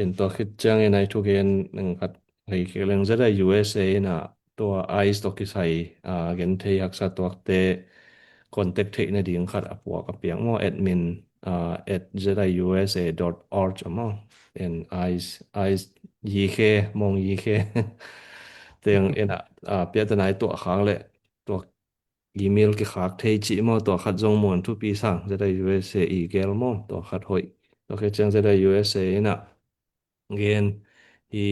In tua khit ciangin ai thugen neng khat hei kik leng Z I U S A in ah tua ICE tawh kisai gen thei haksa tuakte contact theih nading khat a puak a piak maw, admin at Z I U S A dot org a maw. In ICE, ICE Y K, mong Y K teng in ah piatanai tuah khak leh tuak email kikhak thei cih maw, tua khat zong muan thupi sang, Z I U S A i gel maw, tua khat hoih. Tua khat ciang Z I U S A in ah gen hi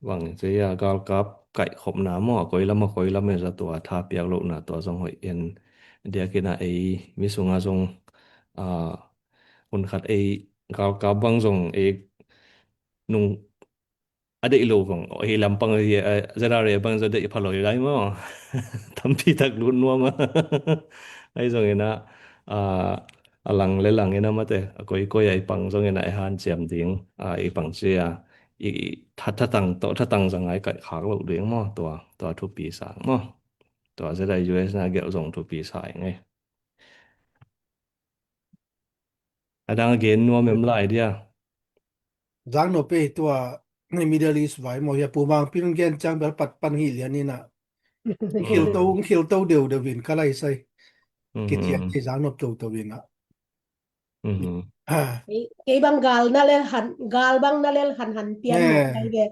bang ci a, galkap kaihkhopna maw, a koi lam a koi lam e za tua tha piak lohna tua zong hoih in diakin ah ei mi sungah zong hun khat ei galkap bang zong ei nung a deih lo bang, ahi lampang hi, Z R A bang zong deih pha lo hi lai maw? Tampi tak lut nuam a. Ahi zongin ah a lang le lang in ah mate a koikoi a i pang zongin ah i hanciam ding a i pang ci a, i thatang tawh thatang zangai kaihkhak lo ding maw? Tua, tua thupi sang maw? Tua Z I U S na gelh zong thupi sa ing ei. A dang a gen nuam em lai dia? Zang no pe tua Middle East vai maw, hia Pu Mang Pin gen ciang bel pat pan hi lian in ah. Khilto, khilto deuh deuh in ka lai sai. Kician ci zang nop toto in ah. Kei bang gal na lel han, gal bang na lel han han pian maw kai ve.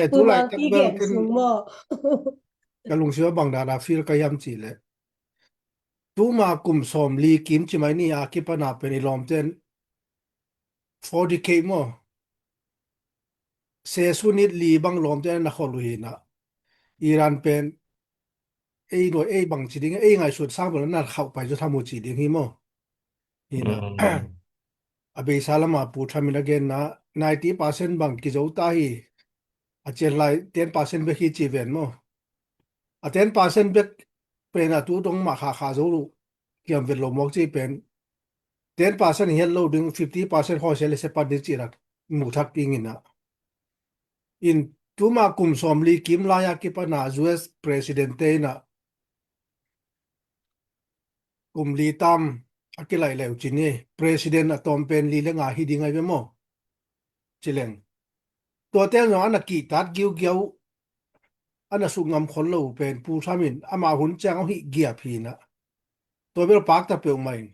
Pu Mang Pin gen sung maw? Ka lungsim a bang dan a feel ka hiam ci leh tuma kum sawmli kim ci mai ni a kipana pen i lawmten forty K maw, sesu nit li bang lawmten na khol uh hi in ah. Iran pen ei nuai ei bang ci ding, ei ngaihsut sang bel na khauh pai zaw tham uh ci ding hi maw? Hi in ah. A beisa lama Pu Trump in a genna ninety percent bang kizo ta hi. A cian lai ten percent bek hi ci ven maw? A ten percent bek pen a tu dong mah khakha zo lo kiam vet lo mawk ci pen ten percent hi het lo ding, fifty percent hawsia le sepan ding ci rak mu thak ding in ah. In tuma kum sawmli kim lai a kipana U S president te in ah kum li tam a kilaih leh uh ci ni, president a tawm pen li le nga hi ding ai ve maw? Ci leng tuate zong a na kihtat giugiau, a na suk ngam khol lo uh pen Pu Trump in ama hun ciang hong hih giap hi in ah. Tua bel pakta peuhmah in.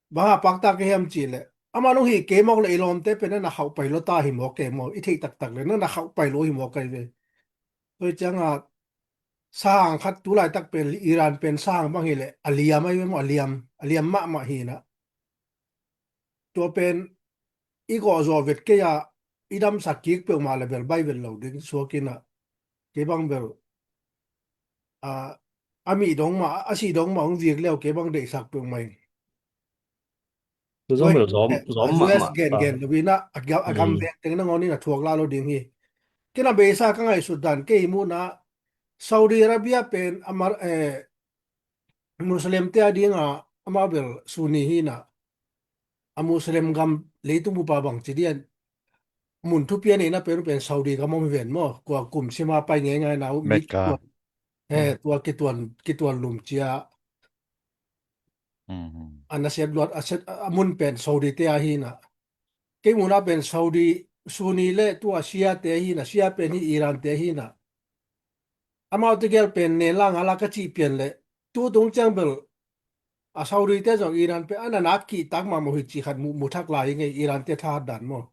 Bang a pakta ka hiam ci leh ama nong hih kei mawk leh i lawmte pen na na khauh pai lo ta hi mawk kei maw? I theih taktak leh na na khauh pai lo hi mawk kai ve. Tua hi ciang a sang khat tu laitak pen Iran pen sang bang hi leh a liam ai ve maw, a liam, a liam mahmah hi in ah. Tua pen i gawh zawh vet kei a i damsak kik peuhmah le bel bai vet lo ding suak in ah. Kei bang bel a, a mih dong mah, a sih dong mah hong vik leu kei bang deihsak peuhmah in. Tu zong bel zawm, zawm mahmah. U S gen gen lo in ah a gam veng teng nangawn in a thuak la lo ding hi. Kei na beisa ka ngaihsut dan kei muhna Saudi Arabia pen a mar, eh, Muslim te a ding a amau bel Sunni hi in ah. A Muslim gam leitung bup a bang ci dian mun thupi a neihna pen uh pen Saudi gam om hi ven maw. Kua kum sima pai ngeingai na uh mit Mecca. Tua, he, tua kituan, kituan lum cia a nasep luat a set a mun pen Saudi te ahi na. Kei muna pen Saudi, Sunni le tua Shia te ahi na, Shia pen hi Iran te ahi na. Amau te gel pen ne langa la ka cih pian le tu tung ciang bel a Saudi te zong Iran pen a na nak kih tak mahmah hi cih khat mu, mu thak lai hi ngei, Iran te thahat dan maw.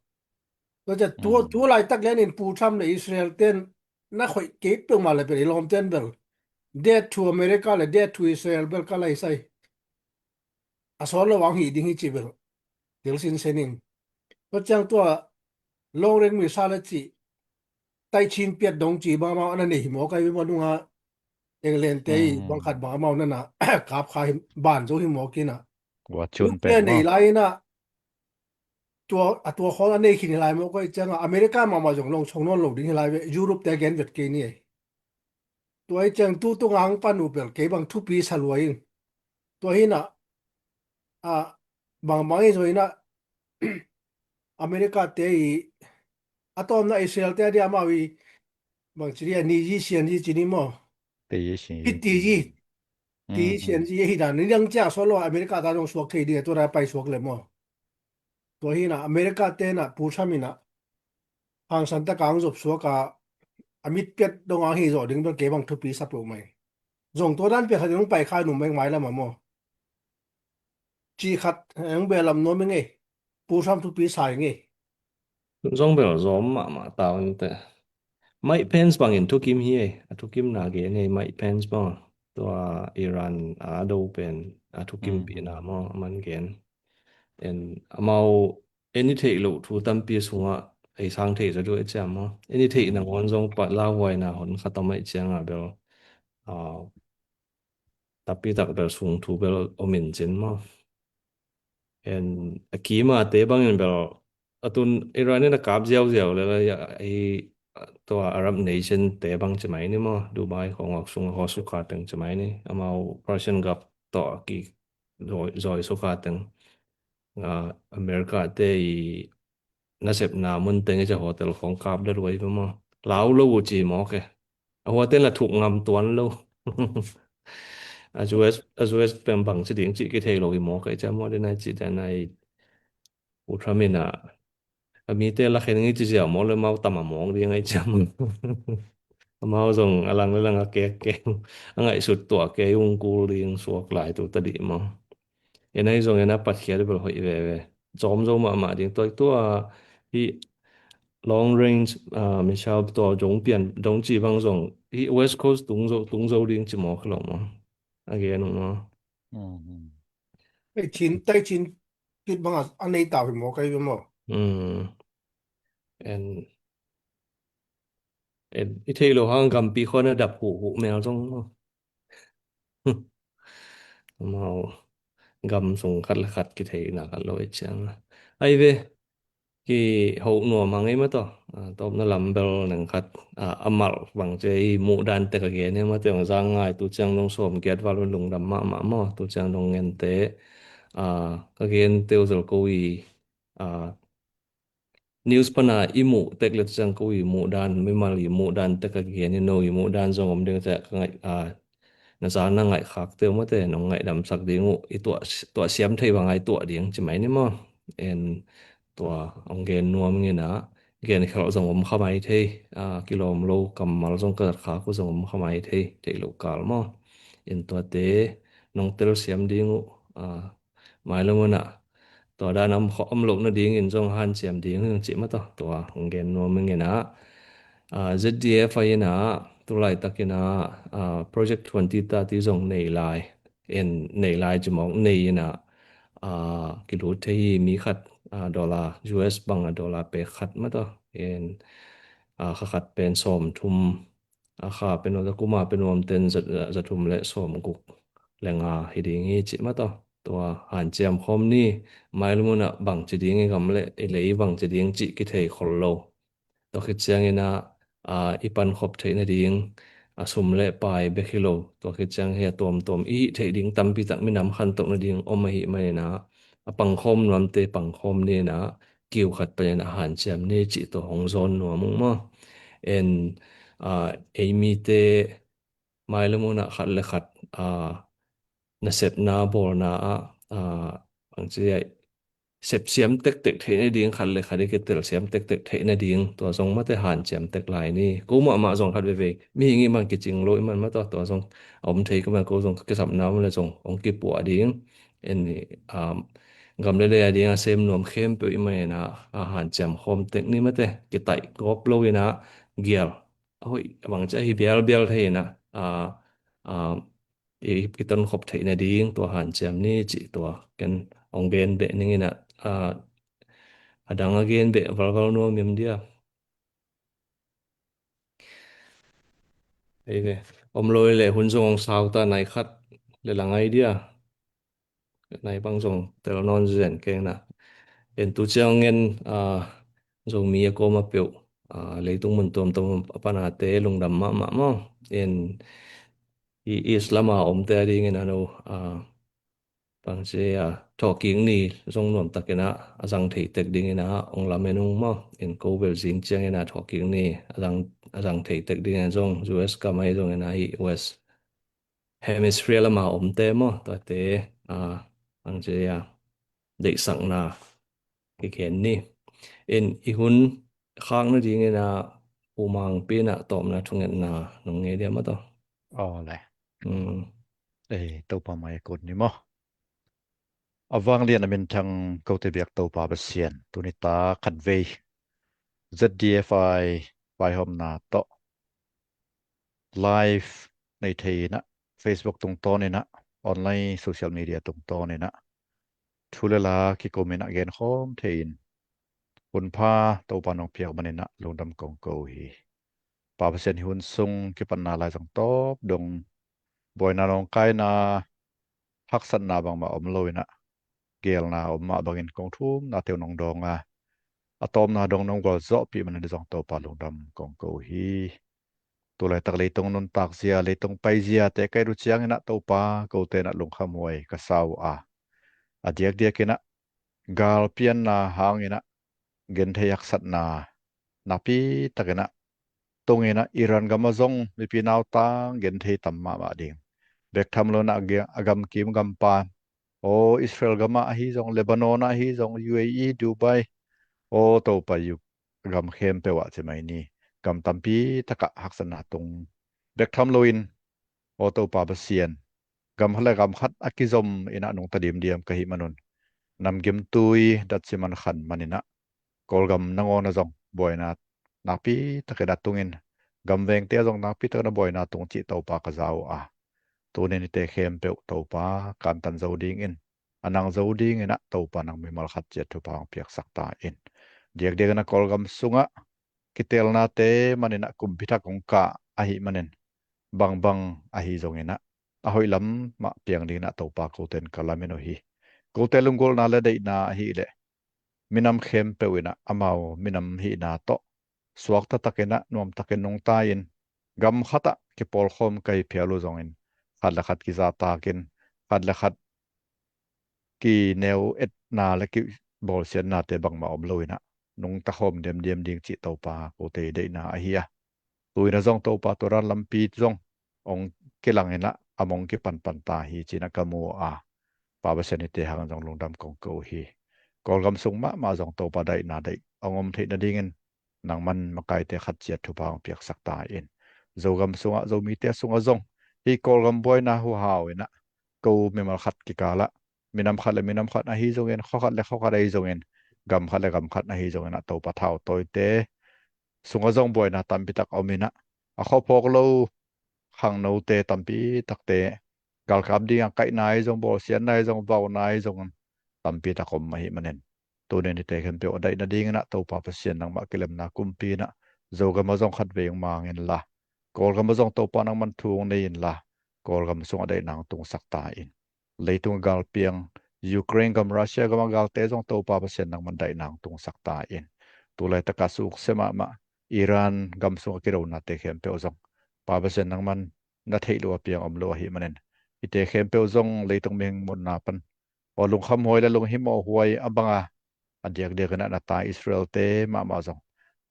Tua ciang tu, tu laitak lianin Pu Trump le Israel ten na khoih kei peuhmah le bel i lawmten bel death to America le death to Israel bel ka laisai. A sawt lo ang hi ding hi ci bel thil sinsen in. Tua ciang tua long range missile a cih taichin piat dong ci bang amau ana nei hi maw kai bima nunga England te i bang khat bang amau nana kap kha hi ban zo hi maw kina. Tua cun pen nei lai ina tua a tua khawng a nei khin hi lai maw kai cianga America mahmah zong long chong nawn lo ding hi lai ve Europe te gen vet kei ni ei. Tua hi ciang tu tunga hang pan uh bel kei bang thupi sa lua in. Tua hi na a bang bang hi zo hi na America te i a tawmna Israel te a dia amau i bang ci dia ni ji sian ji ci ni maw. Ti ji sian ji. Ti ji. Ti ji sian ji hi dan ni dang cia solo America ta dong suak thei ding a tua pai suak le maw. Tua hi na America te na Pu Trump hi na hangsan tak ang zop suak a a mit piat dong ang hi zo ding bel kei bang thupi sa peuh mai. Zong tua dan piat khat dong pai kha num mai mai lam a maw. Ci khat ang bel lam nuam i ngei. Pu Trump thupi sa i ngei. Zong bel zom mahmah tau in te. Mike Pence bangin thukim hi ei. A thukim na gen ei Mike Pence bang. Tua Iran a do pen a thukim pi na maw man gen. En amau en i theih loh thu tampi sungah ei sang thei zaw duh i ciam maw. En i theih nangawn zong pat lauhuaina hon khat a maih cianga bel. Tapi tak bel sung thu bel om in cin maw. En a kima te bangin bel a tun Iran in a kap ziauziau le la i tua Arab nation te bang ci mai ni maw. Dubai khong awk sung a haw sukha teng ci mai ni. Amau Persian Gulf tawh a ki zoi, zoi sukha teng. America te i nasepna mun teng i ca hotel khong kap le ruai pe maw. Lau lo uh ci maw ke. A huaten la thuk ngam tuan lo. A US, a US pem bang ci ding ci kithei lo i maw ke i ca maw den ai ci den ai. Pu Trump in a a mite la khen ngi ci ziau maw le mau tam a mawng ding ai ciam. Amau zong a lang le lang a kek keng a ngaihsut tuah kei ung kul ding suak lai tu ta dih maw. En ai zong en a patkhiat bel hoih veve. Zom zo mahmah ding tua tua hi long range missile tua zong pian dong ci bang zong hi West Coast tung zo, tung zo ding ci mawk lo maw. A gen ung maw. Ei Chin, tai Chin kit banga a nei tau hi maw kai ve maw. En, en i thei lo hang gampi khon a dap huhhuh mel zong maw. Mau gam sung khat le khat kithei na khat lo i ciang ai ve. Ki hoh nuam hang ei mataw. Tawpna lam bel neng khat a malh bang ci ei muh dan tek a gen ei mataw. Zang ngai tu ciang dong sawm giat val lungdam mahmah maw. Tu ciang dong ngente ka gen teu zel ko i news pana i muh tek le tu ciang ko i muh dan mimal i muh dan tek a gen i no i muh dan zong om ding tek ka ngaih na za na ngaih khak teu mate nong ngaih damsak ding uh i tuah, tuah siam thei bang ai tuah ding ci mai ni maw. En tua ong gen nuam ngina gen khelh zong om kha mai thei. Kilawm lo kammal zong ka zat khak uh zong om kha mai thei, thei lo kal maw. En tuate nong tel siam ding uh mai lo muna tua dan om, om lo nadingin zong hanciam ding hing cih mataw. Tua ong gen nuam ngina ZDF a ina tulaitak ina Project twenty thirty zong nei lai. En nei lai ci mawk nei ina kilut thei hi mi khat dollar US bang a dollar pe khat mataw. En kha khat pen sawm thum a kha pen nuam ta kuma pen nuam ten za thum le sawm guk le nga hi ding hi cih mataw. Tua hanciam khawm ni mai lo muna bang ci ding i gam le i lei bang ci ding cih kithei khol lo. Tua khit ciangina i pankhop theih nading a sum le pai bek hi lo. Tua khit ciang hi a tuamtuam i hih theih ding tampi tak minam khantoh nading om ahih manina a pangkhawm nuamte pangkhawm nina kiu khat panin a hanciam ni cih tua hong zawn nuam ung maw. En, ah, ei mite mailam hunah khat le khat, ah, nasepna bawlna ah, ah, bangci ah, sepsiam tektek theih nading, khat le khat i kitelsiam tektek theih nading, tua zong mate hanciam tek lai ni. Ko mahmah zong khat veivei mihing i man kicing lo i man mate, tua zong a om thei ka man, ko zong ka kisapna om le zong hong kipuah ding. En, ah, gam le lei a ding a sem nuam khempeuh i man ina, ah, hanciam khawm tek ni mate, kitaih gawp lo ina, gial a hoih a bangci a hi bialbial thei ina, ah, ah, i, i tonkhop theih nading tua hanciam ni cih tua ken hong gen beh ning ina, ah, a dang a gen beh valval nuam im dia. Ei ve, om lo le hun zong hong sau ta, nai khat le la ngai dia. Nai bang zong tel nawn zen keng na. En tu ciang ngen, ah, Zomi a kawm a peuh, ah, leitung mun tuamtuam a panate lungdam mahmah maw. En i East lam a omte a dingin a no, ah, bangci a, thawhkik ni zong nuam takin a, a zang thei tek dingin a hong lamen ung maw. En ko bel zing ciangin a thawhkik ni a zang, a zang thei tek dingin a zong U S gam ahi zongin a, hi West Hemisphere lam a omte maw, tuate, ah, bangci a, deihsakna kigen ni. En i hun khak nadingin a, U Mang Pi in a tawpna thungetna nong ngei dia maw taw. Aw le. Mm. Ei, Topa mai a kut ni maw. A vanglian a minthang kote biak Topa Pasian, tuni ta khatvei Z D F I vaihawmna tawh live nei thei ina, Facebook tungtawn ina, online social media tungtawn ina, thu le la kikum ina genkhawm thei in, hun pha Topa nong piak man ina lungdam kong ko hi. Pa Pasian, hi hun sung kipatna lai zong tawp dong, buaina nawngkaina, haksatna bangmah om lo ina, gelna om mah bangin kong thumna teu nong dawng a, a tawpna dong nong gualzawhpih man ina zong Topa lungdam kong ko hi. Tu laitak leitung nuntak zia, leitung pai zia te ka et uh ciangin a Topa, kote in a lungkhamhuai ka sa uh a, a diakdiak in a galpianna hangin a genthei haksatna nakpi takin a tung ina, Iran gam ah zong mipi nautang genthei tam mahmah ding. Bek tham lo in a ge-, a gamkim gampa, aw Israel gam ah ahi zong, Lebanon ah ahi zong, U A E, Dubai, aw Topa, U-, gam khempeuh ah ci mai ni, gam tampi tak ah haksatna tung. Bek tham lo in, aw Topa Pasian, gam khat le gam khat a kizom ina nungta diamdiam ka hih man un, namgimtui datsi man khan man ina, Kawlgam nangawn ah zong buaina nakpi takin a tungin, gam vengte ah zong nakpi takin a buaina tung cih Topa ka za uh a, tuni in hihte khempeuh Topa kantan zo dingin, a nang zo dingin a Topa nang mimal khat ciat thupha hong piaksak ta in. Diakdiak in a Kawlgam sungah kiteelnate man ina kumpi thak hong kah ahih manin, bangbang ahi zongin a, a hoih lam mah piang dingin a Topa kote in ka lamen uh hi. Kote lunggulhna le deihna ahih leh minam khempeuh ina amau minam hihna tawh suakta takin a nuam takin nungta in, gam khat ah kipawlkhawm ka hi phial uh zongin, khat le khat kizahtakin, khat le khat kineu etna le kibawlsiatnate bangmah om lo ina, nungta khawm diamdiam ding cih Topa kote i deihna ahi a, tu ina zong Topa tua dan lampi zong hong kilang ina, a mong kipanpan ta hi ci ina ka mu a, Pa Pasian, hihte hang zong lungdam kong ko hi. Kawlgam sung mahmah zong Topa daihna deih hong om theih nadingin nangman makaite khat ciat thupha hong piaksak ta in. Zogam sungah, Zomite sungah zong hih Kawlgam buaina huhau ina, ko mimal khat kikal ah, minam khat le minam khat ahi zongin, khua khat le khua khat ahi zongin, gam khat le gam khat ahi zongin a Topa, thautawite sungah zong buaina tampi tak om ina, a khuaphawk lo khangnote tampi takte galkap ding a kaihna ahi zong, bawlsiatna ahi zong, vauna ahi zong tampi tak om ahih manin, tuni in hihte khempeuh a daih nadingin a Topa Pasian, nangmah kilemna kumpi in a Zogam ah zong khatvei hong mang inla, Kawlgam ah zong Topa nangman thu hong nei inla, Kawlgam sungah daihna hong tungsak ta in. Leitung a galpiang, Ukraine gam, Russia gam a galte zong Topa Pasian nangman daihna hong tungsak ta in. Tu laitak a suksia mahmah Iran gam sung a kidonate khempeuh zong, Pa Pasian, nangman na theih loh a piang om lo ahih manin, hihte khempeuh zong leitung mihing munna pan, aw, lungkhamhuai le lunghimawhhuai a bang a A diakdiak inah na ta Israel-te mahmah zong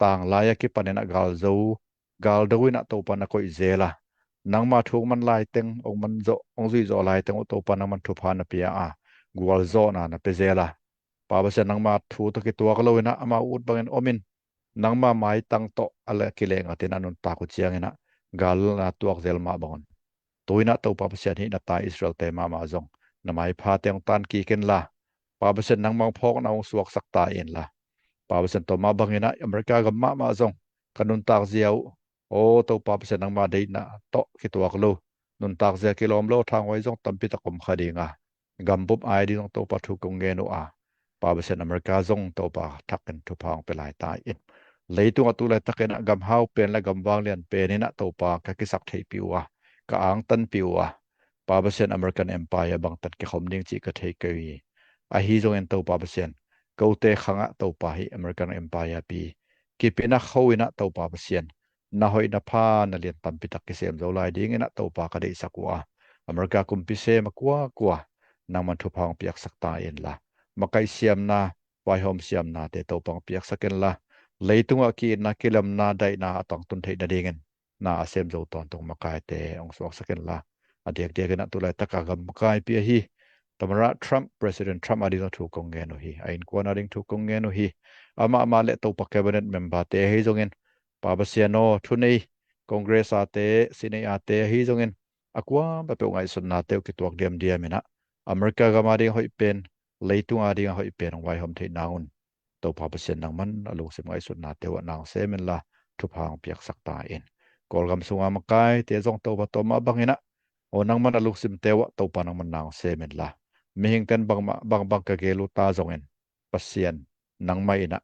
tanglai a kipan inah galzo galdo inah Topa na koih zel a, nangma thu hong man laiteng, hong man zawh, hong zuih zawh laiteng uh Topa nangman thupha na pia a, gualzawhna na pia zel a, Pa Pasian nangma thu tawh kituak lo inah amau ut bangin om in, nangma maitang tawh a la kilengatin a nuntak uh cianginah galna tuak zel mah bangun, tu inah Topa Pasian hih na ta Israel-te mahmah zong na maipha teng tan kik inla, Pa Pasian nangmang phawkna hong suaksak ta inla, Pa Pasian tua mah banginah America gam mahmah zong ka nuntak zia uh, aw Topa Pasian nangma deihna tawh kituak lo, nuntak zia kilawm lo thanghuai zong tampi tak om kha dinga, gambup ai ding zong Topa thu kong ngen uh a, Pa Pasian America zong Topa thakin thupha hong pia lai ta in. Leitungah tu laitakinah gamhau pen le gamvang lian pen inah Topa ka kisak theihpih uh a, ka angtanpih uh a, Pa Pasian American Empire bangtan kikhom ding cih ka thei kei uh hi. Ahi zongin Topa Pasian, kote khangah Topa hih American Empire pi kipinak ho inah Topa Pasian na hoih na pha na lian tampi tak kisem zo lai ding inah Topa ka deihsak uh a, America kumpi sem a kuakua nangman thupha hong piaksak ta inla, makaih siamna, vaihawm siamnate Topa hong piaksak inla, leitungah ki-itna, kilemna, daihna a tangtun theih nadingin na a sem zo tawntung makaite hong suaksak inla, a diakdiak inah tu laitaka gam makaipi ahi Tamara Trump, President Trump a ding zong thu kong ngen uh hi, a innkuan a ding thu kong ngen uh hi, amah amah le Topa cabinet member-te ahi zongin, Pa Pasian aw, thunei, Congress ate, Senate ate ahi zongin, a kuamah peuh ngaihsutnate uh kituak diamdiam inah America gam a ding a hoih pen, leitung a ding a hoih pen hong vaihawm theih nang un, Topa Pasian nangman a lungsim ngaihsutnate uh ah nang sem inla, thupha hong piaksak ta in. Kawlgam sunga makaite zong Topa tua mah banginah, aw nangman a lungsimte uh ah Topa nangman nang sem inla, mihingten bangmah bangbang ka gel uh ta zongin, Pasian nangmah inah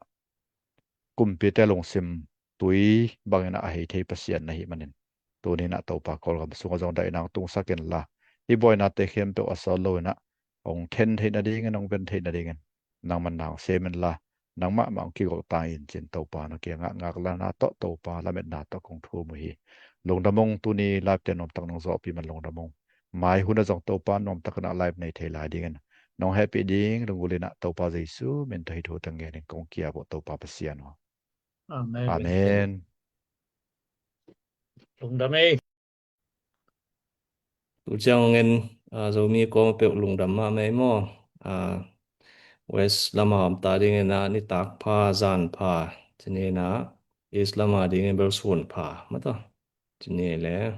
kumpite lungsim tui bangin a hei thei Pasian na hih manin, tuni inah Topa Kawlgam sungah zong daihna hong tungsak inla, hih buainate khempeuh a sawt lo inah hong then theih nadingin, hong ven theih nadingin nangman nang sem inla, nangmah mah hong kigo ta in cin Topa na kiangah ngakna tawh, Topa lametna tawh kong thum uh hi. Lungdam ung, tuni live-te nuamtak nong zawhpih man lungdam ung. Mai hunah zong Topa nuamtak inah live nei thei lai dingin nong hehpih ding lunggulh inah Topa Jesu min tawh hih thute ngenin kong kiap uh, Topa Pasian aw. Amen. Amen. Lungdam ei. Tu ciang hong en, ah, Zomi kawm peuh lungdam mahmah ei maw. Ah, West lamah om ta dingin ah nitak pha, zan pha, cini inah East lamah dingin bel sun pha mah tawh, cini le